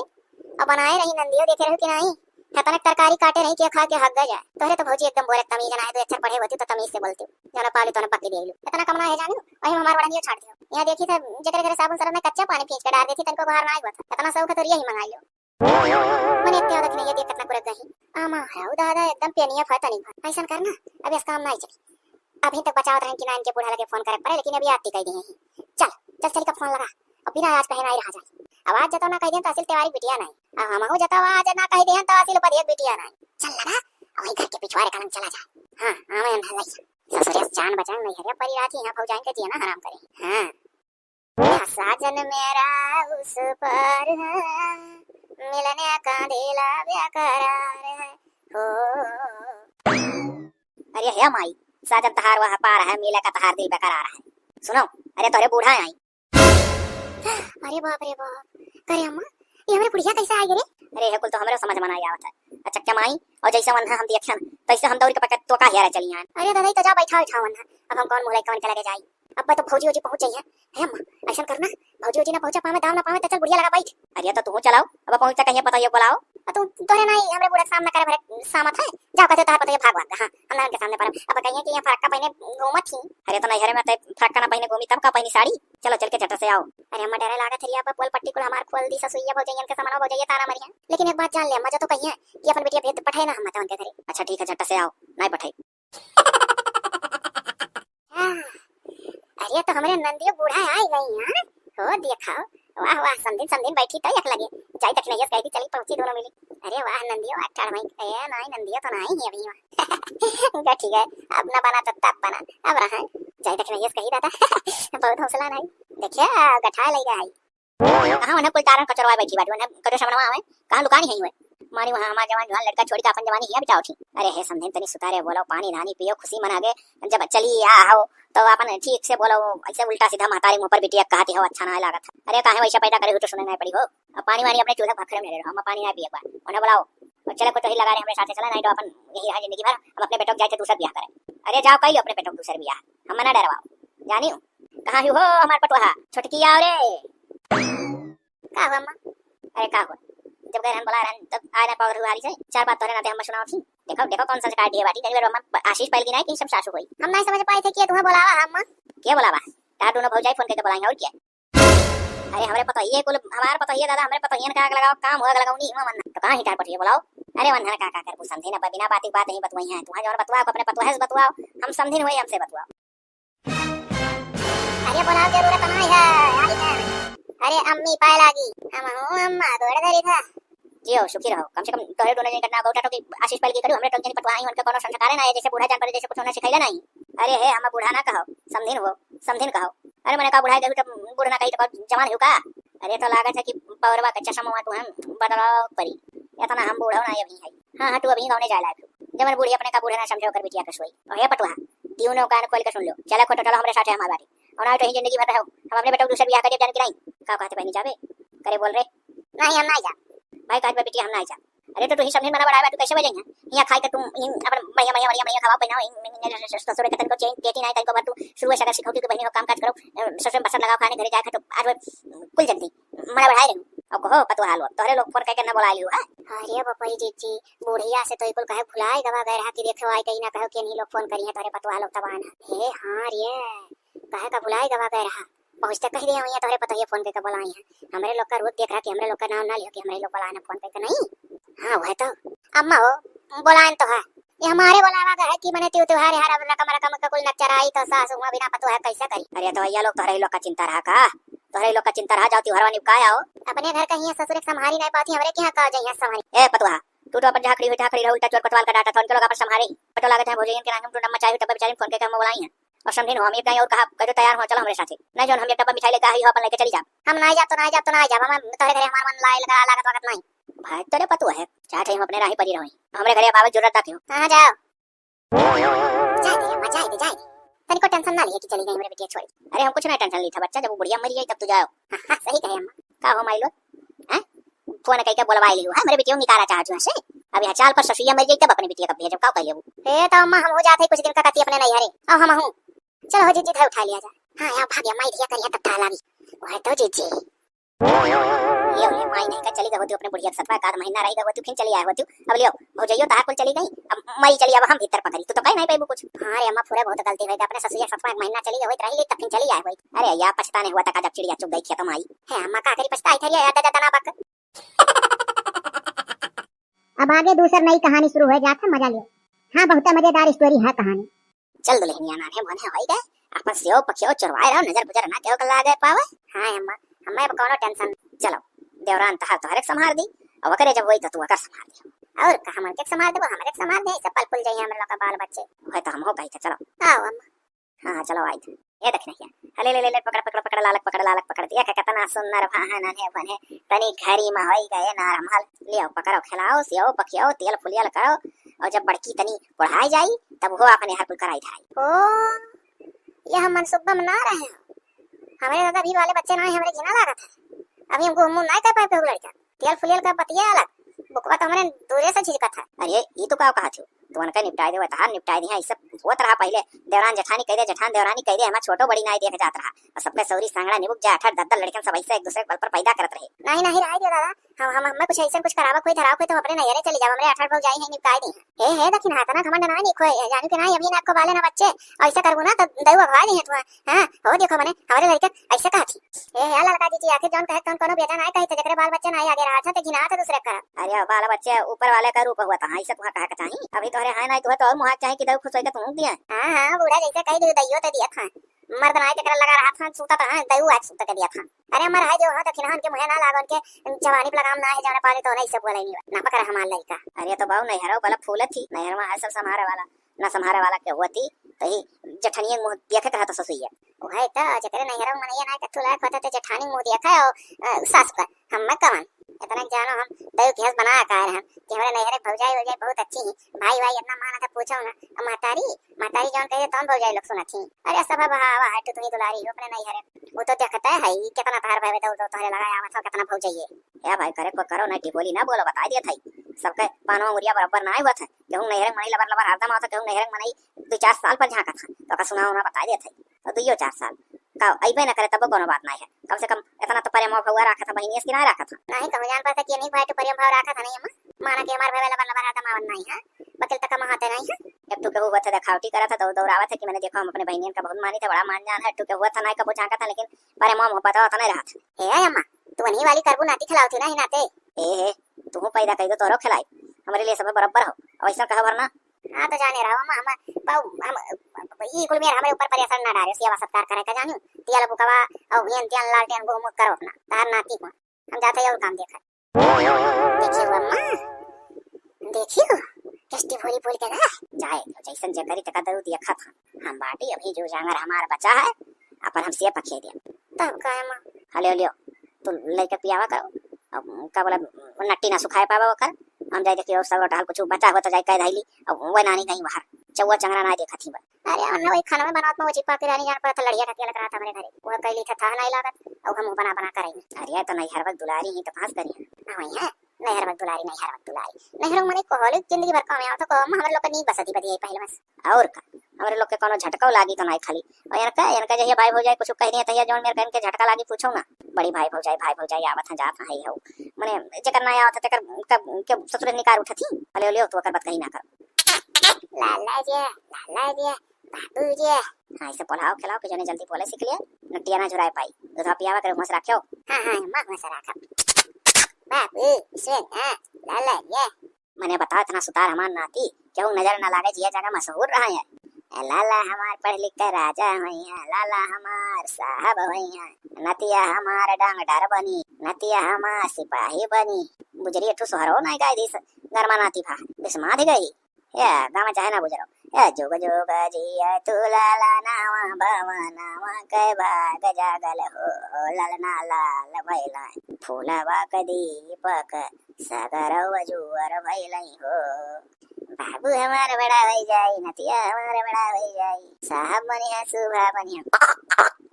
अब बनाए रही नंदियो, देखे रहू कि नहीं? इतना तरकारी काटे रही कि खा के हग गए जाए। तोहरे तो भौजी एकदम बोले तमीज ना है, तू अच्छा पढ़े होती तो तमीज से बोलती। जाना पाली तोने पक्की दे लो। इतना कम ना है जानू, वही हमार वड़नियो छाट दियो। यहाँ देखी था जेकरे घरे साबुन सरफ में कच्चा पानी फींच के डाल देती, तनको बाहर ना आई हुआ था। इतना शौक है तो यही मंगा लो। मने इतने औरत नहीं है, देख कितना कुरक गई। आमा है ओ दादा, एकदम पेनिया फा तनी भर। ऐसन करना, अब इस काम ना चली। अभी तक बचावत रहन कि ना इनके बूढ़ा लगे फोन करे पड़े, लेकिन अभी आती कह दी है। चल, चल, चल का फोन लगा। अब बिना आज कहे ना ही रहा जाए। अब आज जतो ना कह दें तो असिल तिवारी बिटिया नहीं। अब हम हो जतो आज ना कह दें तो असिल पर एक बिटिया नहीं। चल लगा, अब वही घर के पिछवारे कलम चला जाए। हाँ, हाँ, मैं अंधा लग। ससुरे से जान बचान नहीं हरे, परी रात ही यहाँ भौजाइन के जिया ना हराम करे। हाँ। साजन मेरा उस पार है, मिलने का दिल बेकरार है, हो। अरे हे माई, साजन तहार वह पार है, मिले का तहार दिल बेकरार है। सुनो, अरे तोरे बूढ़ा आई। अरे बाप रे बाप, करे अम्मा, ये हमरे बुढ़िया कैसे आ गई रे? अरे हे कुल तो हमरे समझ में ना आवत है। अच्छा क्या माई, और जैसे वन्हा हम देखियन, तैसे हम दौड़ के पकड़ तो का हेरा चली आन। अरे दादा, ई तो जा बैठा उठा वन्हा, अब हम कौन मुँह लइका उनके लगे जाई? अब तो भौजी वौजी पहुँच जाइए। हे अम्मा, ऐसा करना, भौजी वौजी ना पहुँचा पावे, दाव ना पावे, तो चल बुढ़िया लगा बैठ। अरे तो तू चलाओ, अब पहुँचता कहिए पतोहिया बोलाओ। आ तू तोरे नाई हमरे बूढ़ा के सामना करे भरे सामत है, जाओ कहते तोहार पतोहिया भाग भाग, हाँ, हम ना उनके सामने परब। अब कहिए कि ये फरक्का पहने घूमत ही। अरे तो नैहरे में ते फरक्का ना पहने घूमी तब का पहनी साड़ी? चलो चल के झट से आओ। अरे अम्मा डरे लागत है, अब पोल पट्टी कुल हमार खोल दी, ससुइया भौजैयन के सामने भौजैया ताना मरिया। लेकिन एक बात जान ले अम्मा, जो तो कहिए कि अपन बिटिया भेज पठाए ना हम तवन के घरे। अच्छा ठीक है, झट से आओ, नाई पठाई। हाँ, अरे तो हमरे नंदियो बूढ़ा आई गई, हाँ? हो देखा, वाह वाह, समधिन समधिन बैठी तो एक लगे, जाई तक नहीं कह दी, चली पहुँची दोनों मिली। अरे वाह नंदियो, वाह ठाड़ भाई, ए नाई नंदियो तो नाई है अभी वहाँ। ठीक है, अब ना बना तो तब बना, अब रहा, जाई तक नहीं कही दादा। बहुत हौसला नहीं, देखिए गठा ले गया है। कहाँ उन्हें कुल तारन कचरवा बैठी बाटी, उन्हें कचर समनवा आवे, कहाँ लुकानी है हुए। मारी वहाँ हमार जवान जवान लड़का छोड़ी का अपन जवानी हिया बितावत ही। अरे हे समधिन तनी सुतारे बोलो, पानी धानी पियो, खुशी मनागे, जब चली आ हो तो अपन ठीक से बोलो, ऐसे उल्टा सीधा महतारी मुँह पर बिटिया कहती हो, अच्छा ना लागत। अरे काहे वैसे पैदा करे हो तो सुने नहीं पड़ी हो। अब पानी वानी अपने चूल्हा भखरे में रहो, हम पानी ना पिए एक बार, उन्हें बुलाओ। और चले कुछ वही लगा रहे हमरे साथे, चला नहीं तो अपन यही रहा जिंदगी भर, हम अपने बेटों को जाए थे दूसर ब्याह करें। अरे जाओ कई लो अपने बेटों को दूसर ब्याह, हम ना डरवाओ, जानियो। कहाँ ही हो हमार पटुआ? छोटकी आओ रे। का हुआ अम्मा? अरे का हुआ? जब गए रहन बोला रहन तब आए ना पावत हुआ हाली से। चार बात तोहरे नाते हम सुनाओ थी। देखो, देखो कौन संस्कार दिए बाटी। जब अम्मा आशीष पाइल की नहीं कि सब सासू होई। हम नहीं समझ पाए थे कि तुम्हें बुलावा है अम्मा। के बुलावा? तार दोनों भौजाई फोन करके बुलाई हैं और क्या? अरे हमरे पतोहिए कुल, हमार पतोहिए दादा, हमरे पतोहियन का आग लगाओ, काम हुआ लगाओ नहीं हुआ मन। तो कहाँ ही तार पतोहिए बुलाओ? अरे वंदना का का करबू समझे ना, बिना बात की बात नहीं बतवाई है। तुम्हारे जौन बतवाओ अपने पतोहे से बतवाओ, हम समझिन हुए हमसे बतवाओ। अरे बोलाव जरूरत नहीं है, आई है। अरे अम्मी पाए लागी, हम हूँ अम्मा गोड़ धरी था। जियो सुखी रहो, कम से कम तोहरे दोनों जन के नाव गौटा टोकी आशीष पाइल की करू, हमरे टोक जन पटवाई उनके कोनो संस्कारे ना है, जैसे बूढ़ा जान पड़े जैसे कुछ उन्हें सिखाइले नहीं। अरे हे अम्मा बूढ़ा ना कहो, समधिन हो, समधिन कहो। अरे मने का बुढ़ा गई तो बूढ़ा ना कही तो जवान हो का? अरे तो लागत है कि पौरवा के चश्मा तुहन बदलाव परी, इतना हम बूढ़ा ना अभी है। हाँ हाँ तू अभी गाँव नहीं जाए लायक हो। जब बूढ़ी अपने का बूढ़ा ना समझे ओकर बिटिया के सोई। और हे पटवा, तीनों कान खोल के सुन लो, चला खोटो चलो हमरे साथे हमार बाटी। और ना तो ही जिंदगी भर रहो, हम अपने बेटा को दूसरे बियाह कर देब जान की नहीं। का कहते बहनी जाबे? करे बोल रे। नहीं हम नहीं जा। भाई काज बा बिटिया हम नहीं जा। अरे तो तू ही समझे मना बढ़ाए बा, तू कैसे बजेंगे? यहाँ खाई तो तुम इन अपन बढ़िया बढ़िया बढ़िया बढ़िया खावा पहनाओ, इन ससुर के तनको चेन देती नहीं तनको भर तू शुरू से अगर सिखाओ कि बहनी हो काम काज करो, अ, ससुर में बसर लगाओ खाने घरे जाए खा तो आज वो कुल जल्दी मना बढ़ाए रहू। अब कहो पतवा हाल तोहरे लोग फोन करके ना बुला लियो है। अरे बपई जीजी, बुढ़िया से तो इकुल कहे भुलाई गवा गए रहा कि देखो आई कहीं ना कहो कि नहीं लोग फोन करी है तोहरे पतवा लोग तबान है। हे हाँ रे, कहे का भुलाई गवा गए रहा। पहुँचते कह दे हुई तोहरे पतोहिए फोन करके बुलाई है। हमरे लोग का रोज देख रहा कि हमरे लोग का नाम ना लियो कि हमरे लोग बुलाए ना फोन करके नहीं। हाँ वह तो अम्मा हो बुलाए तो है। ये हमारे बुलावा का है कि मने त्यो त्योहार है, हर रकम रकम का कुल नचर आई तो सास हुआ बिना पतो है कैसे करी। अरे तो भैया लोग तोहरे लोग का चिंता रहा का? तोहरे लोग का चिंता रहा, जाओ त्योहार वाली का आओ। अपने घर का हिया ससुर एक संभारी नहीं पाती, हमरे के यहाँ का जाइए संभारी। ए पतवा, तू तो अपन जहाँ खड़ी हुई तहाँ खड़ी रहो, उल्टा चोर कोतवाल का डांटा था, उनके लोग अपन संभारी। पटो लागत है भोजन के नाम तो नम्मा चाहे तब बेचारी फोन करके हम बुलाई हैं। और समझिन हो, हम एक दाई और कहा, कह दो तैयार हो, चलो हमरे साथे। नहीं जौन हम एक डब्बा मिठाई लेके आई हो, अपन लेके चली जा। हम नहीं जाब तो नहीं जाब तो नहीं जाब, हम तोहरे घरे हमार मन लाए लगा लागत वगत नहीं। भाई तोरे पतुआ है, चाहत है हम अपने राही परी रही। हमरे घरे अब आवे जरूरत ना क्यों। हाँ जाओ। जाए दे अम्मा, जाए दे, जाए दे। तनिको टेंशन ना लिए कि चली गई हमरे बिटिया छोड़ी। अरे हम कुछ नहीं टेंशन ली था बच्चा, जब वो बुढ़िया मरी जाई तब तू जाओ। हाँ, हाँ, सही कहे अम्मा। का हो माई लोग? हैं? फोन कइके बोलवाई लियो, हैं? हमरे बिटिया निकाला चाहत हो से। अब यहाँ चाल पर ससुइया मर जाई तब अपने बिटिया का भेजब, का कह लेबू? ए तो अम्मा हम हो जात है कुछ दिन का कती अपने नैहरे। अब हम हूँ। चलो हो जीजी, धर उठा लिया जा। हाँ, यहाँ भाग्य माई धिया करिया तब ताला भी। वह तो जीजी। ये उन्हें माई नहीं का चली गई होती अपने बुढ़िया के सतवा, एक आध महीना रही गई होती, फिर चली आए होती। अब लियो, भौजइयो तहार कुल चली गई, अब मरी चली, अब हम भीतर पकड़ी, तू तो कह नहीं पाबू कुछ। हाँ रे अम्मा, पूरा बहुत गलती हुई, अपने ससुइया सतवा एक महीना चली गई होती, रही ली, तब फिर चली आए होती। अरे या पछताने हुआ तक जब चिड़िया चुग गई खेत में आई। है अम्मा, का करी, पछताई थरी, याद आ जाता ना बक। अब आगे दूसर नई कहानी शुरू हो जात है, मजा लियो। हाँ, बहुत मजेदार स्टोरी है कहानी। चल दुल्हनिया नान्हे मोन्हे होई गए, अपन सेव पखियो चोरवाए रहो, नजर बुजर ना केहू के लागे पावे। हाँ अम्मा, हमें अब कौनो टेंशन। चलो, देवरान तहार तोहरे के संभार दी, अब ओकरे जब होई तो तू ओकर संभार दी। और का हमन के संभार देबो, हमरे के संभार दे, ऐसे पल पुल जाइए हम लोग का बाल बच्चे। वह तो हम हो गई थे, चलो। आओ अम्मा। हाँ, हाँ, चलो आई थे। ये देख नहीं है। अरे ले, ले, ले, पकड़, पकड़, पकड़, लालक पकड़, लालक पकड़। देख कितना सुंदर भाहन है बने। तनी घरी में होई गए नॉर्मल। लियो, पकड़ो, खिलाओ, सियो, पखियो, तेल फुलियल करो। और जब बड़की तनी पढ़ाई जाई, तब वो अपन यहाँ कुल कराई धराई। ओ, ये हम मनसूबा में ना रहे हैं। हमरे दादा अभी वाले बच्चे ना है, हमरे घिना लागत है। अभी हमको मुंह ना कर पाए केहू लड़का। तेल फुलेल का बतिया अलग, बुकवा तो हमरे दूरे से झिझकत है। अरे, ये तो का कहा थी? तू उनका निपटाए दे, तहार निपटाए दे, ऐसे होत रहा पहले। देवरान जेठानी कह दे, जेठान देवरानी कह दे, हमार छोटो बड़ी नाई देख जात रहा। और सबके सौरी सांगड़ा निबुक जा, अठारह दस दस लड़कन सब ऐसे एक दूसरे के बल पर पैदा करत रहे। नहीं, नहीं, रहे दे दादा, हम, हम, हमें कुछ ऐसे कुछ करावा कोई धराव कोई तो हम अपने नैहरे चली जाओ, हमरे अठारह भौजाई हैं, निपटाए दी हैं। हे, हे, दखिन हाथ ना घमंड ना नहीं खोए, जानू के ना अभी ना आपको बाले ना बच्चे, ऐसा करबू ना तो दऊ अगवा दी है तू। हाँ, हो देखो मने, हमारे लड़के ऐसे कहा थी। ए, हे ललका जीजी, आखिर जौन कहे तौन कोनो बेजा नाय कही, त जेकरे बाल बच्चा नाय आगे रहा था, त घिना था दूसरे का। अरे, बाल बच्चे ऊपर वाले का रूप हुआ था, हाँ, इसे तुहा कहे के चाही। अभी तोहरे हाय नाय, तुहे तो और मुहा के चाही कि दऊ खुश होई त तू दिया। हाँ, हाँ, बूढ़ा जैसे कही दू, दइयो त दिया था। मर्द नाय तेकरा लगा रहा था, सूता था, हाँ, दऊ आज सूता के दिया था। अरे, हमार हाय जो हो, दखिनहन के मुहे ना लागन के, जवानी पे लगाम ना है, जाने पानी तो नहीं से बोले नहीं, ना पकड़ हमार लड़का। अरे, तो बाऊ नैहरो वाला फूल थी, नैहर में है सब संभारे वाला। ना संभारे वाला के होती, तो ही जेठनिया मुँह देखे कहत ससुइया। ओहे तो, जेकरे नैहरा में मनैया ना के तू लायक होता, तो जेठानी मुँह देखे और, अ, सास का, हम मैं कवन। इतना जानो हम दऊ के हंस बना का रहे हम, कि हमरे नैहरे भौजाई, भौजाई बहुत अच्छी ही, भाई, भाई इतना माना था, पूछो ना। अब महतारी, महतारी जौन कहे तौन भौजाई लोग सुनत ही। अरे सब हवा हवा है, तू ही दुलारी हो अपने नैहरे। वो तो देखता है, ये कितना तार भाई दऊ दऊ तोहरे लगा आवत हो, कितना भौजाई है। ए भाई, करे को करो ना, टिपोली ना बोलो, बता दिया था। सबके पानवा उरिया बराबर ना हुआ था, केहू नैहरे मनई लबर लबर हरदम आवत, केहू नैहरे मनई दो चार साल पर झांकत है, तो का सुना उना बता देत है। तो दुइयो चार साल का अइबे न करे, तबो कोनो बात नहीं है। कम से कम इतना तो प्रेम भाव रखत है, बहिनियस की ना रखत है। नहीं कहूँ जान पाता कि नहीं भाई, तो प्रेम भाव रखत है नहीं अम्मा। माना कि हमार भाई वाला बल्ला बना दमावन नहीं है, बकिल तक हम हाथे नहीं है। एक तो केहू होत है देखावटी करत है, दौड़ दौड़ावत है कि मैंने देखो हम अपने बहनियन का बहुत मानी थे, बड़ा मान जान है। एक तो केहू होत है नहीं कबो झांकत है, लेकिन प्रेम भाव पता होता नहीं रहत। ए अम्मा, तू वही वाली करबू नाती खिलावती नहीं नाते। ए हे, तू पैदा कर दो तोरो खिलाई, हमारे लिए सब बराबर हो। और ऐसा कहा वरना हाँ, तो जाने रहो, हम, हम, पाऊ, हम, ई कुल मेर हमरे ऊपर परेशान ना डारे, सेवा सत्कार करे का जानू। तिया लो बुकवा, और हुयन तियन लालटेन घूम करो अपना, तार नाती को। हम जाते और काम देखा। देखियो अम्मा, देखियो, कैसे बोली बोल के ना। जाए, जैसन जे करी तका दऊ दिया खा था। हम बाटी अभी जो जांगर हमार बचा है, अपन हम से पखे दिया। तब का अम्मा? हलियो, लियो, तू लेके पियावा करो। अब का बोला, नट्टी ना सुखाए पावा ओकर। हम जाए देखियो, सब रोटहल कुछ बचा हो तो जाए कह धैली। अब वो नानी गई बाहर, चौवा चंगरा ना देखत ही बा। अरे, हमने वही खाना में बनावत में वो चिपा के रानी जान पड़ा था, लड़िया ढकेलत रहा था हमारे घरे। वो कैली था, था नहीं लागत, अब हम बना बना कर आई। अरे, तो नैहर वक्त दुलारी ही तो पास करी है। हाँ, वही है, नैहर वक्त दुलारी, नैहर वक्त दुलारी। नैहर में मने कोहले जिंदगी भर काम आवत, को हम हमारे लोग का नीक बसती बदी है पहले बस। और का, हमारे लोग के कोनो झटकाओ लागी तो नहीं खाली। और इनका, इनका जहिया भाई भौजाई कुछ कह दिए, तहिया जौन मेरे कहन के झटका लागी, पूछो ना। बड़ी भाई भौजाई, भाई भौजाई आवत हैं, जात हैं, हो। मने जेकर ना आवत है, तेकर, के, के ससुरे निकार उठत ही। अले, अले, तू ओकर बात कही ना कर। लाला जी, लाला जी, बाबू जी। हाँ, इसे पोलाव खिलाओ कि जने जल्दी बोले सीख लिए। नटिया ना झुराए पाई। दूधा पियावा करे, हुआं से रखियो। हाँ, हाँ, अम्मा, हुआं से रखब। बाबू, सुन, हाँ, लाला जी। मने बताओ, इतना सुतार हमार नाती, केहू नजर ना लागे, जिया जगह मशहूर रहा है। ए लाला हमार पढ़ लिख के राजा होई हैं, लाला हमार साहब होई हैं, नतिया हमार डॉक्टर बनी, नतिया हमार सिपाही बनी। बुजरी एक ठो सोहरो नहीं गाय दिस, गरमा नाती भा, बिस्माद गई। ए, गावा चाहे ना बुजरो। ए, जुग जुग जिया तू लाला नावा, बावा नावा के भाग जागल हो, ललना लाल भैला, फूलवा के दीपक, सगरव जुअर भैलई हो। बाबू हमार बड़ा होई जाई, नतिया हमार बड़ा होई जाई, साहब बनिहा, सुभा बनिहा।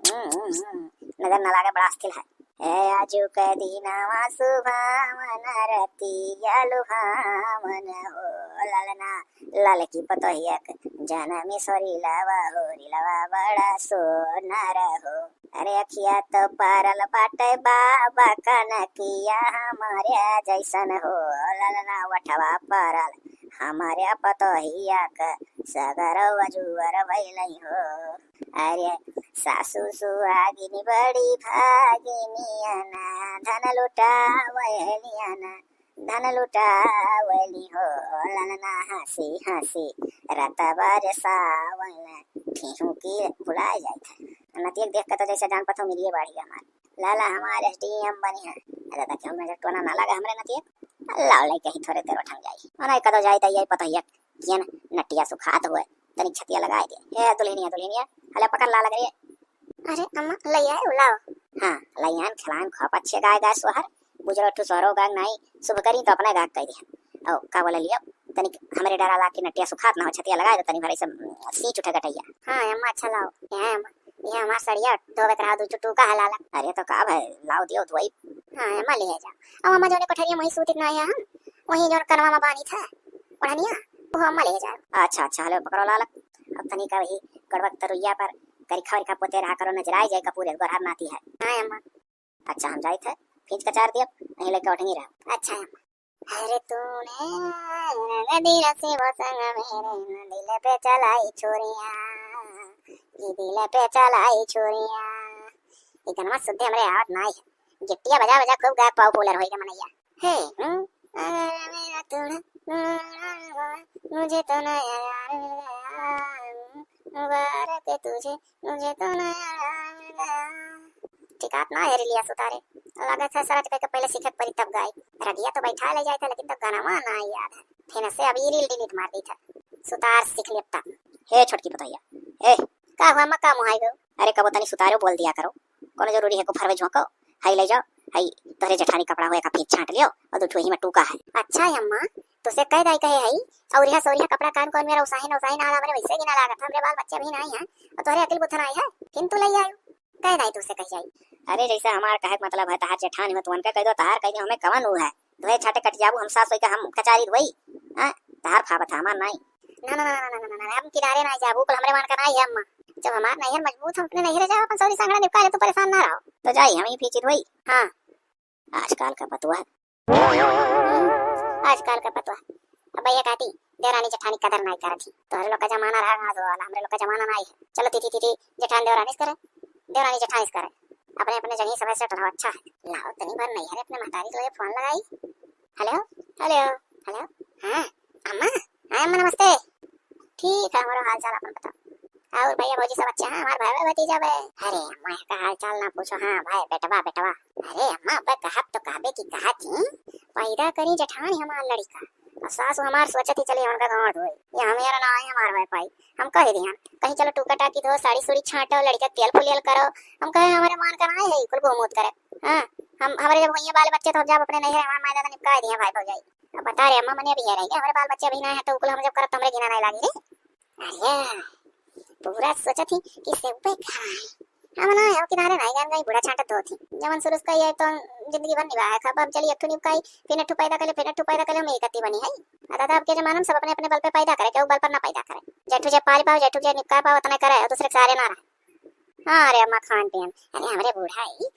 हम्म, हम्म, हम्म। नजर न लागे, बड़ा अस्थिल है। ए आजू के दिनवा सुभावन, रतिया लुभावन हो, ललना ललकी पतोहिया के जनमी सोरी लवा हो, रिलवा बड़ा सोनर हो। अरे अखिया तो पारल बाटे बाबा कनकिया हमरे जैसन हो, ललना वठवा पारल हमरे पतोहिया के सगरव जुअर भइलई हो। अरे सासू सुहागिनी बड़ी भागिनिया ना, धन लुटावलिया ना, धन लुटावली हो, ललना हंसी हंसी रत बरसावल, ठिहुकी भुला जात है। नतिया के देख के तो जैसे जान पथो मिलिए बाढ़ी हमार। लाला हमार एसडीएम बनी है। अरे दादा, क्यों नजर टोना ना लगा हमरे नतिया? लाओ ले कहीं थोड़े देर उठन जाई। मना कदो जाई त यही पता हिया कियन नटिया सुखात हुए। तनिक छतिया लगाए दे। ए दुल्हनिया, दुल्हनिया, हले पकड़ ला लग रे। अरे अम्मा, लइया है, लाओ। हाँ, लइयान खिलान खूब अच्छे गाय गाय सोहर। बुजरो ठू सोहरो गाय नाई, शुभ करी तो अपने गाय कह दिया। ओ, का बोले लियो? तनिक हमरे डरा लाग के नटिया सुखात ना हो, छतिया लगाए दो तनी भर, ऐसे सींच उठे गटैया। हाँ अम्मा, अच्छा लाओ। यहाँ अम्मा, ये हमार सड़िया धोवे के रहा, दू चुटुका है लाला। अरे तो का भाई, लाओ दियो धोई। हाँ अम्मा, ले जा। अब अम्मा जौने कोठरिया में वहीं सूतित ना है हम, वहीं जौन कनवा में बानी था ओढ़निया, वो अम्मा ले जा। अच्छा अच्छा, हलो पकड़ो लाला। अब तनी का वही गड़बक तरुइया पर करिखा वरिखा पोते रहा करो, नजराए जाए कपूर गोरहर नाती है। हाँ अम्मा। अच्छा हम जाइत है, फींच कचार दियब, यहीं लेके उठेंगी रहो। अच्छा अम्मा। अरे तूने रंग दिल से वो संग मेरे, दिल पे चलाई छुरिया, ये दिल पे चलाई छुरिया। ये गनवा सुद्धे हमरे आवत नाई है। गिट्टिया बजा बजा खूब गायक पाव कूलर होई के मनैया। हे, हम्म, अरे मेरा तूने, मुझे तो नया यार मिल गया, मुबारक है तुझे, मुझे तो नया यार मिल गया। ठिकात ना है रिलिया सुतारे, लागत है सरच के पहले सीखे के परी तब गाई। रगिया तो बैठा ले जाए थे, लेकिन तो गनवा ना याद है। फिर से अब ई रील डिलीट मार दी था। सुतार सीख लेता। हे छोटकी पतोहिया, ए, का हुआ अम्मा, का मुहाई गयो? अरे कबो तनी सुतारो बोल दिया करो, कोनो जरूरी है को फरवे झोंको, हई ले जाओ, हई तोहरे जेठानी कपड़ा होए का फींच छांट लियो और दू ठो ही में टूका है। अच्छा अम्मा, तुसे कह दाई कहे हई, औरिया सौरिया कपड़ा कान कौन मेरा उसाहिन उसाहिन आला, हमरे वैसे गिना लागत, हमरे बाल बच्चे भी नहीं हैं, और तोहरे अकिल बुद्धि नहीं है, किंतु ले आयो। कह दाई तुसे कह जाई। अरे जैसे हमार कहे के मतलब है, तहार जेठानी हो तो उनका कह दो, तहार कह दो, हमें कवन ऊ है, धोए छाटे कट जाबू, हम सास होई का हम कचारी धोई? हाँ, तहार फाबत है, हमार नाई। ना, ना, ना, हम किनारे नाई जाबू, कुल हमरे मान का नाई है अम्मा। जब हमार नैहर मजबूत, हम अपने नैहरे जाब, अपन सौरी सांगड़ा निपका ले, तू परेशान ना रहो। तो जाई, हम ही फींची धोई। हाँ। आजकल का पतुआ। हम्म, आजकल का पतुआ। अब भैया कहती, देवरानी जेठानी कदर नाई करत ही। तोहरे लोग का जमाना रहा गाँव वाला, हमरे लोग का जमाना नाई है। चलो तीती तीती जेठान देवरानी से करे, देवरानी जेठानी से करे। अपने अपने जगह सब सेट रहो, अच्छा है। लाओ तनी बार नैहर अपने महतारी के लिए फोन लगाई। हेलो, हेलो, हेलो। हाँ अम्मा, हाँ अम्मा नमस्ते। ठीक है, हमारा हाल चाल अपन बताओ। और भैया भौजी सब अच्छा है? हमार भाई भाई भतीजा बे। अरे अम्मा का हाल चाल ना पूछो। हाँ भाई, बेटवा बेटवा। अरे अम्मा, अब कहब तो कहबे की कहा थी, पैदा करी जेठानी हमार लड़का। और सासू हमार सोचत ही चली हमका गाँव धोए, ये हम यार ना आए हमार भाई पाई। हम कह दिया कहीं चलो टूका टाकी धो, साड़ी सुड़ी छाटो, लड़का तेल फुलियल करो। हम कहे हमारे मान का ना है कुल घूमूत करे। हाँ, हम हमारे जब हुई बाल बच्चे तो हम जब अपने नहीं रहे हमारे माँ दादा निपका दिया भाई भौजाई। अब बता रहे अम्मा, मने अभी है रहेंगे, हमारे बाल बच्चे अभी ना है तो कुल हम जब करत तो हमरे घिना नहीं लागी रे। अरे पूरा सोचत ही कि सेवपे खाए। हम ना है किनारे नहीं जान गई, बूढ़ा छांटत धोत ही। जवन सुरुस का ये तो जिंदगी भर निभाए खा। अब चली एक ठो निपकाई, फिर एक ठो पैदा कर ले, फिर एक ठो पैदा कर ले, हम एक अत्ती बनी है। आ दादा, अब के जमाना में सब अपने अपने बल पे पैदा करे, केहू बल पर ना पैदा करे। जेठू जे पाल पाओ, जेठू जे निपका पाओ, उतना करे, और दूसरे के सहारे ना रहे। हाँ रे अम्मा, खान पियन। अरे हमरे बूढ़ा ही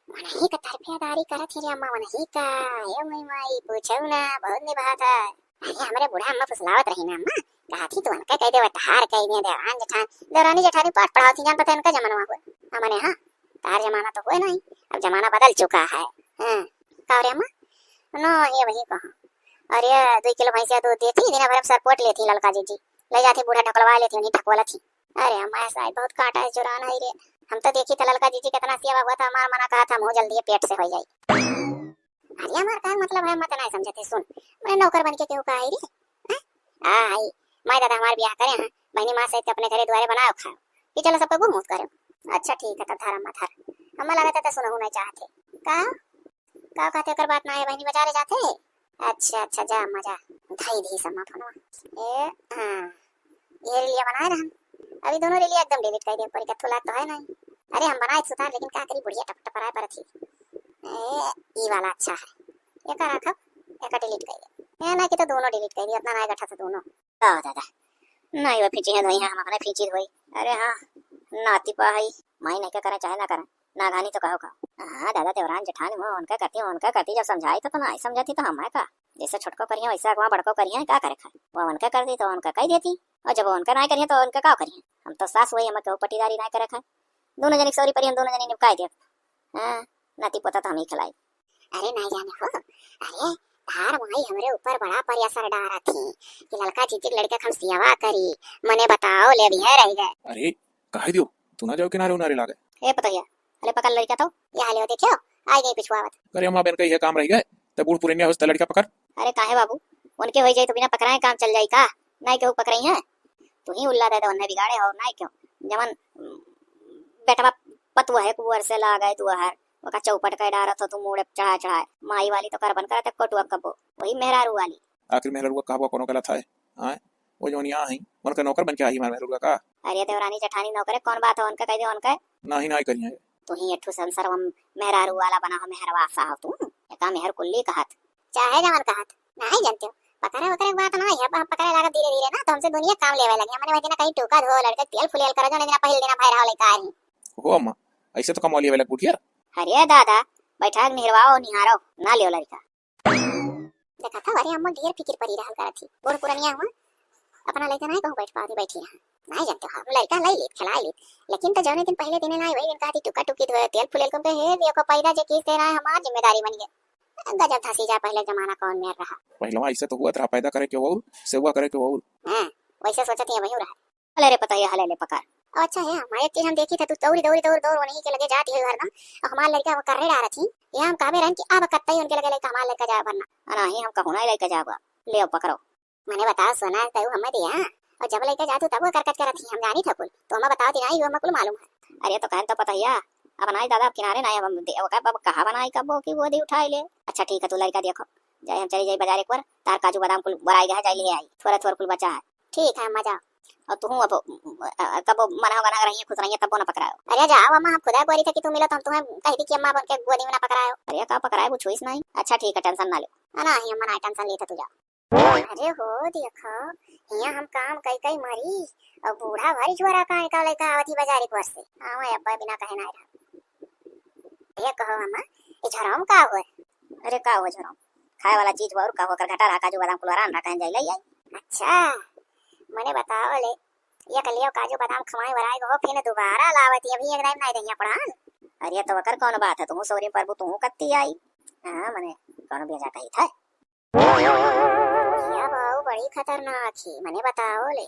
वनही का तरफेदारी करत ही रे अम्मा, वनही का। ए माई माई, पूछो ना, बहुत निभात है। अरे हमरे बूढ़ा अम्मा फुसलावत रही ना अम्मा, कहा थी तू उनका कह दे, तहार कह दे, देवरान जेठान, देवरानी जेठानी पाठ पढ़ावत थी, जान पता है इनका जमाना हुआ। हमने हाँ, तहार जमाना तो हुए नहीं, अब जमाना बदल चुका है। हाँ, का रे अम्मा? नो, ये वही कहा। अरे दो किलो भैंसिया दूध देती, दिन भर में सरपोट लेती ललका जीजी, ले जाती बूढ़ा ढकलवा लेती, उन्हीं ढकवला थी। अरे अम्मा, ऐसा है, बहुत काटा है, जुरान है रे। हम तो देखी था ललका जीजी कितना सेवा हुआ था, हमार मना कहा था, हम जल्दी पेट से हो जाई। अरे हमार का मतलब है, मत ना समझते, सुन, मैं नौकर बन के केहू का आई रे? हैं? आ आई, माई दादा हमार ब्याह करे हैं, बहनी माँ सहित अपने घरे दुआरे बनाओ खाओ, कि चलो सबको गुमूत करो। अच्छा ठीक है, तब धर अम्मा धर, अम्मा लगा था सुनहु नहीं चाहते। का? का कहते, ओकर बात ना है, बहनी बाजारे जाते। अच्छा अच्छा, जा अम्मा जा, धई दी सम्मा फोनवा। ए हाँ, ये रीलिया बनाए रहन, अभी दोनों रीलिया एकदम डिलीट कर दिया, पर कथू लाग तो है नहीं। अरे हम बनाए सुतार, लेकिन का करी, बुढ़िया टप टपराए पर थी। ए, ई वाला अच्छा है, एका रखब, एका डिलीट कर दे। ए ना कि तो दोनों डिलीट कर दी, इतना ना गठा था दोनों। का हो दादा, नहीं वो फींची है धोई है, हम अपने फींची धोई। अरे हाँ, नाती पा है, माई नहीं का करें चाहे ना करें, नागहानी तो कहो का। हाँ दादा, देवरान जेठानी हुआ, उनका करती, उनका करती, जब समझाई तो, तो नहीं समझाती तो हम है का? जैसे छोटको करिए वैसे अगवा बड़को करिए, का करे खाए? वो उनका कर दी तो उनका कह देती, और जब वो उनका नहीं करिए तो उनका का करिए? हम तो सास हुई, हम केहू पटीदारी नहीं करे खाए। दोनों जनी के सौरी परी, हम दोनों जनी निपकाई देब। हाँ, नाती पोता तो हम ही खिलाई। अरे नहीं जाने हो, अरे तार माई हमरे ऊपर बड़ा परिया सर डारा थी कि ललका जीजी के लड़का के हम सियावा करी, मने बताओ ले भी है रह गए। अरे काहे दियो, तू ना जाओ किनारे उनारे लागे। ए पतोहिया, अरे पकड़ लड़का तो। या ले देखियो, आई गई पिछुआवत। अरे अम्मा, बेन कही है काम रह गए, तब बूढ़ पुरनिया होस त लड़का पकड़। अरे काहे बाबू, उनके हो जाई तो बिना पकड़ाए काम चल जाई का? नहीं केहू पकड़ाई है, तू ही उल्ला दे दे, उन्हें बिगाड़े हो नहीं क्यों? जवन बेटवा पतुआ है कुंवर से ला गए दुआर, ओका चौपट कर डारत हो तू मूड़े चढ़ा चढ़ाए। माई वाली तो करबन करत है कोटुआ कबो, वही मेहरारू वाली। आखिर मेहररुआ कहबा कोनो गलत है? आय, वो जौन यहाँ है, उनका नौकर बन के आई हमारे मेहररुआ का? अरे देवरानी जेठानी नौकरे कौन बात है, उनका कह दे, उनका। नाही, नाही करिए। तू ही एक ठो संसार में मेहरारू वाला बना हो, मेहरवा सा हो तू। एका मेहर कुल्ली कहत। चाहे जवन कहत, नाही जानते हो। पकड़े वकड़े के बात ना है, अब हम पकड़े लागत धीरे धीरे ना, तो हमसे दुनिया काम लेवे लगे। हमने वही दिन कहीं टूका धो लड़के तेल फुलेल करो, जो दिन पहले दिन भैरा हो लेकर आ रही। हो अम्मा, ऐसे तो कमवा लिया वाला बुढ़िया। अरे दादा, बैठा के निहरवाओ, निहारो, ना लियो लड़का। देखा था, अरे अम्मा ढेर फिकिर परी रहल करत थी। बूढ़ पुरनिया हुआ, अपना लड़का नाही कहूँ बैठ पावती, बैठी रहा। नाही जानते हो, हम लड़का लाई लेत, खिलाई लेत। लेकिन तो जौने दिन पहले दिने नाही, वही दिन कहती टुका टुकी धोए, तेल फुलेल को कहे, "हे देखो, पैदा जे किस दे रहा है, हमार जिम्मेदारी बन गए।" गजब था सीजा, पहले जमाना कौन मेर रहा। पहलवा ऐसे तो हुआ रहा, पैदा करे के और सेवा करे के और। हाँ, वैसे सोचत ही वही रहा। हले रे पतोहिया, हले ले पकड़। ओ अच्छा है, हमारे एक चीज हम देखी थे, तू दौड़ी, दौड़ी, दौड़, दौड़, उन्हीं के लगे जाती है हरदम। और हमार लड़का वो कर्रे डारत ही। ये हम कहबे रहन कि अब कत्ता ही उनके लगे लइका, हमार लइका जाए भरना। अरे नहीं, हम कहूँ नहीं लइका जाबा। ले आओ, पकड़ो। मने बताओ सोना, तू हमें दिया। और जब लइका जातू तब वो करकट करत ही, हम जानी था कुल। तो हमें बताओ ती नहीं, वो हमें कुल मालूम है। अरे तो कहन तो पतोहिया, अब नहीं दादा, अब किनारे नहीं, अब हम दे-, ओका अब कहा बनाई कब वो कि वो दी उठाई ले। अच्छा ठीक है, तू लड़का देखो, जाए हम चली जाई बाजार एक बार, तार काजू बादाम कुल बराई गया है, जाई ले आई, थोड़ा थोड़ा कुल बचा है। ठीक है, अम्मा जाओ। और तू अब, अ, अ, कबो मना होगा ना, रहिए खुश रहिए, तब वो ना पकड़ायो। अरे जाओ अम्मा, हम खुदा गोरी थे कि तू मिलो तो हम तुम्हें कह दी कि अम्मा बन के गोदी में ना पकड़ायो। अरे का पकड़ाए, वो छुईस नहीं। अच्छा ठीक है, टेंशन ना ले। हाँ ना, ये अम्मा ना टेंशन लेते, तू जाओ। अरे हो देखो, हियां हम काम कई कई मरी, और बूढ़ा भरी झोरा काहे का लइका आवत ही बाजारी पर से। आवे अब्बा बिना कहे ना रहा। ये कहो अम्मा, ये झोरा में का हुआ? अरे का हुआ झोरा में? खाए वाला चीज हुआ और का हुआ, कर घटा रहा, काजू बादाम कुल हरान रहा, कहीं जाई ले आई। अच्छा, मने बताओ ले, ये कलियो काजू बादाम खवाए वाला हो, फिर दोबारा लावत ही, अभी एक टाइम नहीं दहिया पड़ान। अरे तो वकर कौन बात है, तू सौरी परबू, तू कत्ती आई। हाँ, मने कौन बेजा कही था। या बाऊ बड़ी खतरनाक ही, मने बताओ ले।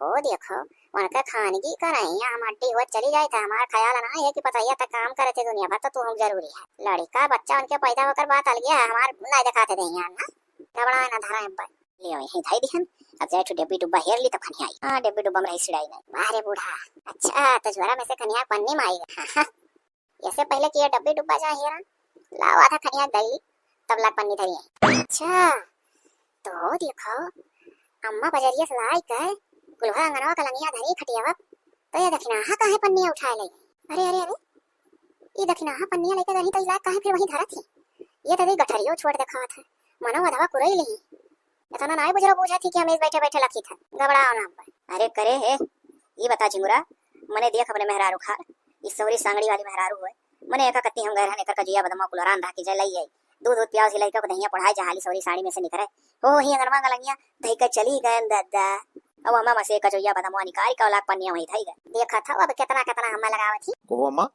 हो देखो, उनका खानगी का नहीं, हम अड्डी हुआ चली जाए था, हमारा ख्याल ना है कि पतोहिया तक काम करे थे दुनिया भर, तो तू हम जरूरी है। लड़का बच्चा उनके पैदा होकर बात अलगे है, हमार नहीं दिखाते थे यहाँ ना। घबरा ना धरा है पर। ले आओ, यहीं धाई दिहन। अब जाए ठो डब्बी डुब्बा हेर ली, तब खनिया आई। हाँ, डब्बी डुब्बा में रही सिड़ाई नहीं। वाह रे बूढ़ा, अच्छा, तो झोरा में से खनिया पन्नी में आई। हाँ, हाँ। ऐसे पहले कि ये डब्बी डुब्बा जाए हेरा, लाओ आधा खनिया दई, तब ला पन्नी धरी आई। अच्छा, तो देखो, अम्मा बजरिया से लाई के, कुल्हा अंगनवा का लंगिया धरी खटियावा, तो ये दखिनाहा काहे पन्निया उठाए ले? अरे, अरे, अरे, ई दखिनाहा पन्निया लेके गई तो ई लायक काहे फिर वहीं धरत ही? ये तो देख गठरियो छोड़ देखात है, मनो अधवा कुरई लिही। इतना नाई बुझरो बूझत ही कि हमेश बैठे बैठे लखी था, घबराओ ना अब्बा। अरे करे हे, ई बता झिंगुरा, मने देख अपने मेहरारू खार, ई सौरी सांगड़ी वाली मेहरारू होए, मने एका कत्ती हम गए रहन, एकर कजुया बदमा कुलरान रह के जलई आई, दूध दूध पियाओ सी लइका को दहिया पढ़ाए जहाली सौरी साड़ी में से निकरे, हो ही अंगनवा गलंगिया धई के चली गए दादा। अब अम्मा मसे कजुया बदमा निकाल के औलाक पन्निया वहीं धई गए। देखा था अब कितना कितना हम्मा लगावत ही। कहो अम्मा,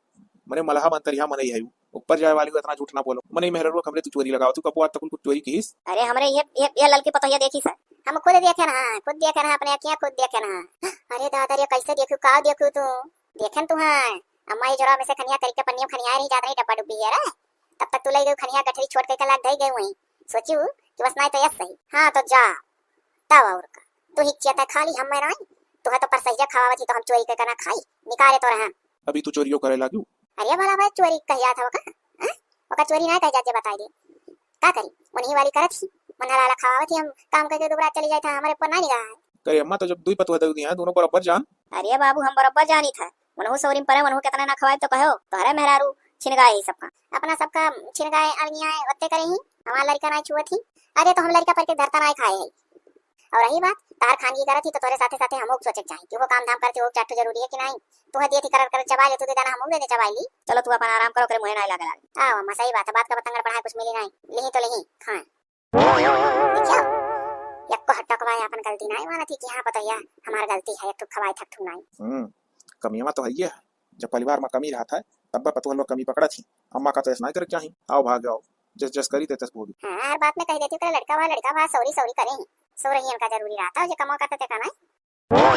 मने मलहा मंतरिया मनई है, ऊपर जाए वाली हो, इतना झूठ ना बोलो। मने मेहररुआ खबरे तू चोरी लगाओ, तू कबो आज तक कुछ चोरी किहिस? अरे हमरे ये, ये, ये ललकी पतोहिया देखी सर। हम खुद देखे ना, खुद देखे ना, अपने अखियाँ खुद देखे ना। अरे दादा रे, कैसे देखू, का देखू तू? देखे न तू हाँ, अम्मा ये जोरा में से खनिया करके पन्निया खनिया रही जात रही डब्बा डुब्बी है रे। तब तक तू ले गई खनिया गठरी छोड़ के लाग धई गई वहीं। सोचू कि बस नहीं तो यस सही। हाँ तो जा, तब और का। तू ही चियता खाली हम में नहीं, तू है तो परसहिया खवावत ही तो हम चोरी के करना खाई, निकाले तो रहन। अभी तू चोरियो करे लागू? अरे भला भाई, चोरी कह जात हवा का? हैं? ओका चोरी ना कह जात जे बताई दे। का करी? उन्हीं वाली करत ही। मन हलाला खवावत ही, हम काम करके दुबरा चली जाए था, हमारे ऊपर ना निगाह है। करे अम्मा, तो जब दुई पतोह दे दिया, दोनों बराबर जान। अरे बाबू, हम बराबर जानी था। उनहु सौरी में परे, उनहु कितना ना खवाए तो कहो, तोहरे मेहरारू छिन गाए ही सबका। अपना सबका छिन गाए अलगिया है, ओत्ते करे ही। हमार लड़का ना छुअत ही। अरे तो हम लड़का पर के धरता ना खाए है। और रही बात, तार खानगी करत ही तो तोरे साथे साथे हमहू के सोचे के चाही कि वो काम धाम करत ही, वो चाटू जरूरी है कि नहीं। तू है दिए थी करत करत चबाई ले, तू दे देना, हमहू दे दे चबाई ली। चलो तू अपन आराम करो, करे मुहे ना लागे लागे। आओ अम्मा, सही बात है, बात का बतंगड़ बढ़ाए कुछ मिली नहीं, लिही तो लिही, खाए। देखियो, यक्को हट्टा कबाई अपन गलती नहीं मानत ही कि हाँ पतोहिया, हमार गलती है, एक ठो खवाई थक ठू नहीं। हम्म, कमियावा तो है ये है। जब परिवार में कमी रहत है, तब पतोह लोग कमी पकड़त ही। अम्मा का तो ऐसा नहीं करे के चाही। आओ भाग आओ, जस जस करी ते तस भोगी। हाँ, हर बात में कह देती हूँ, लड़का बा, लड़का बा, सौरी सौरी करे ही। सौरी ही इनका जरूरी रहता है, जो कमा करते ते का नहीं।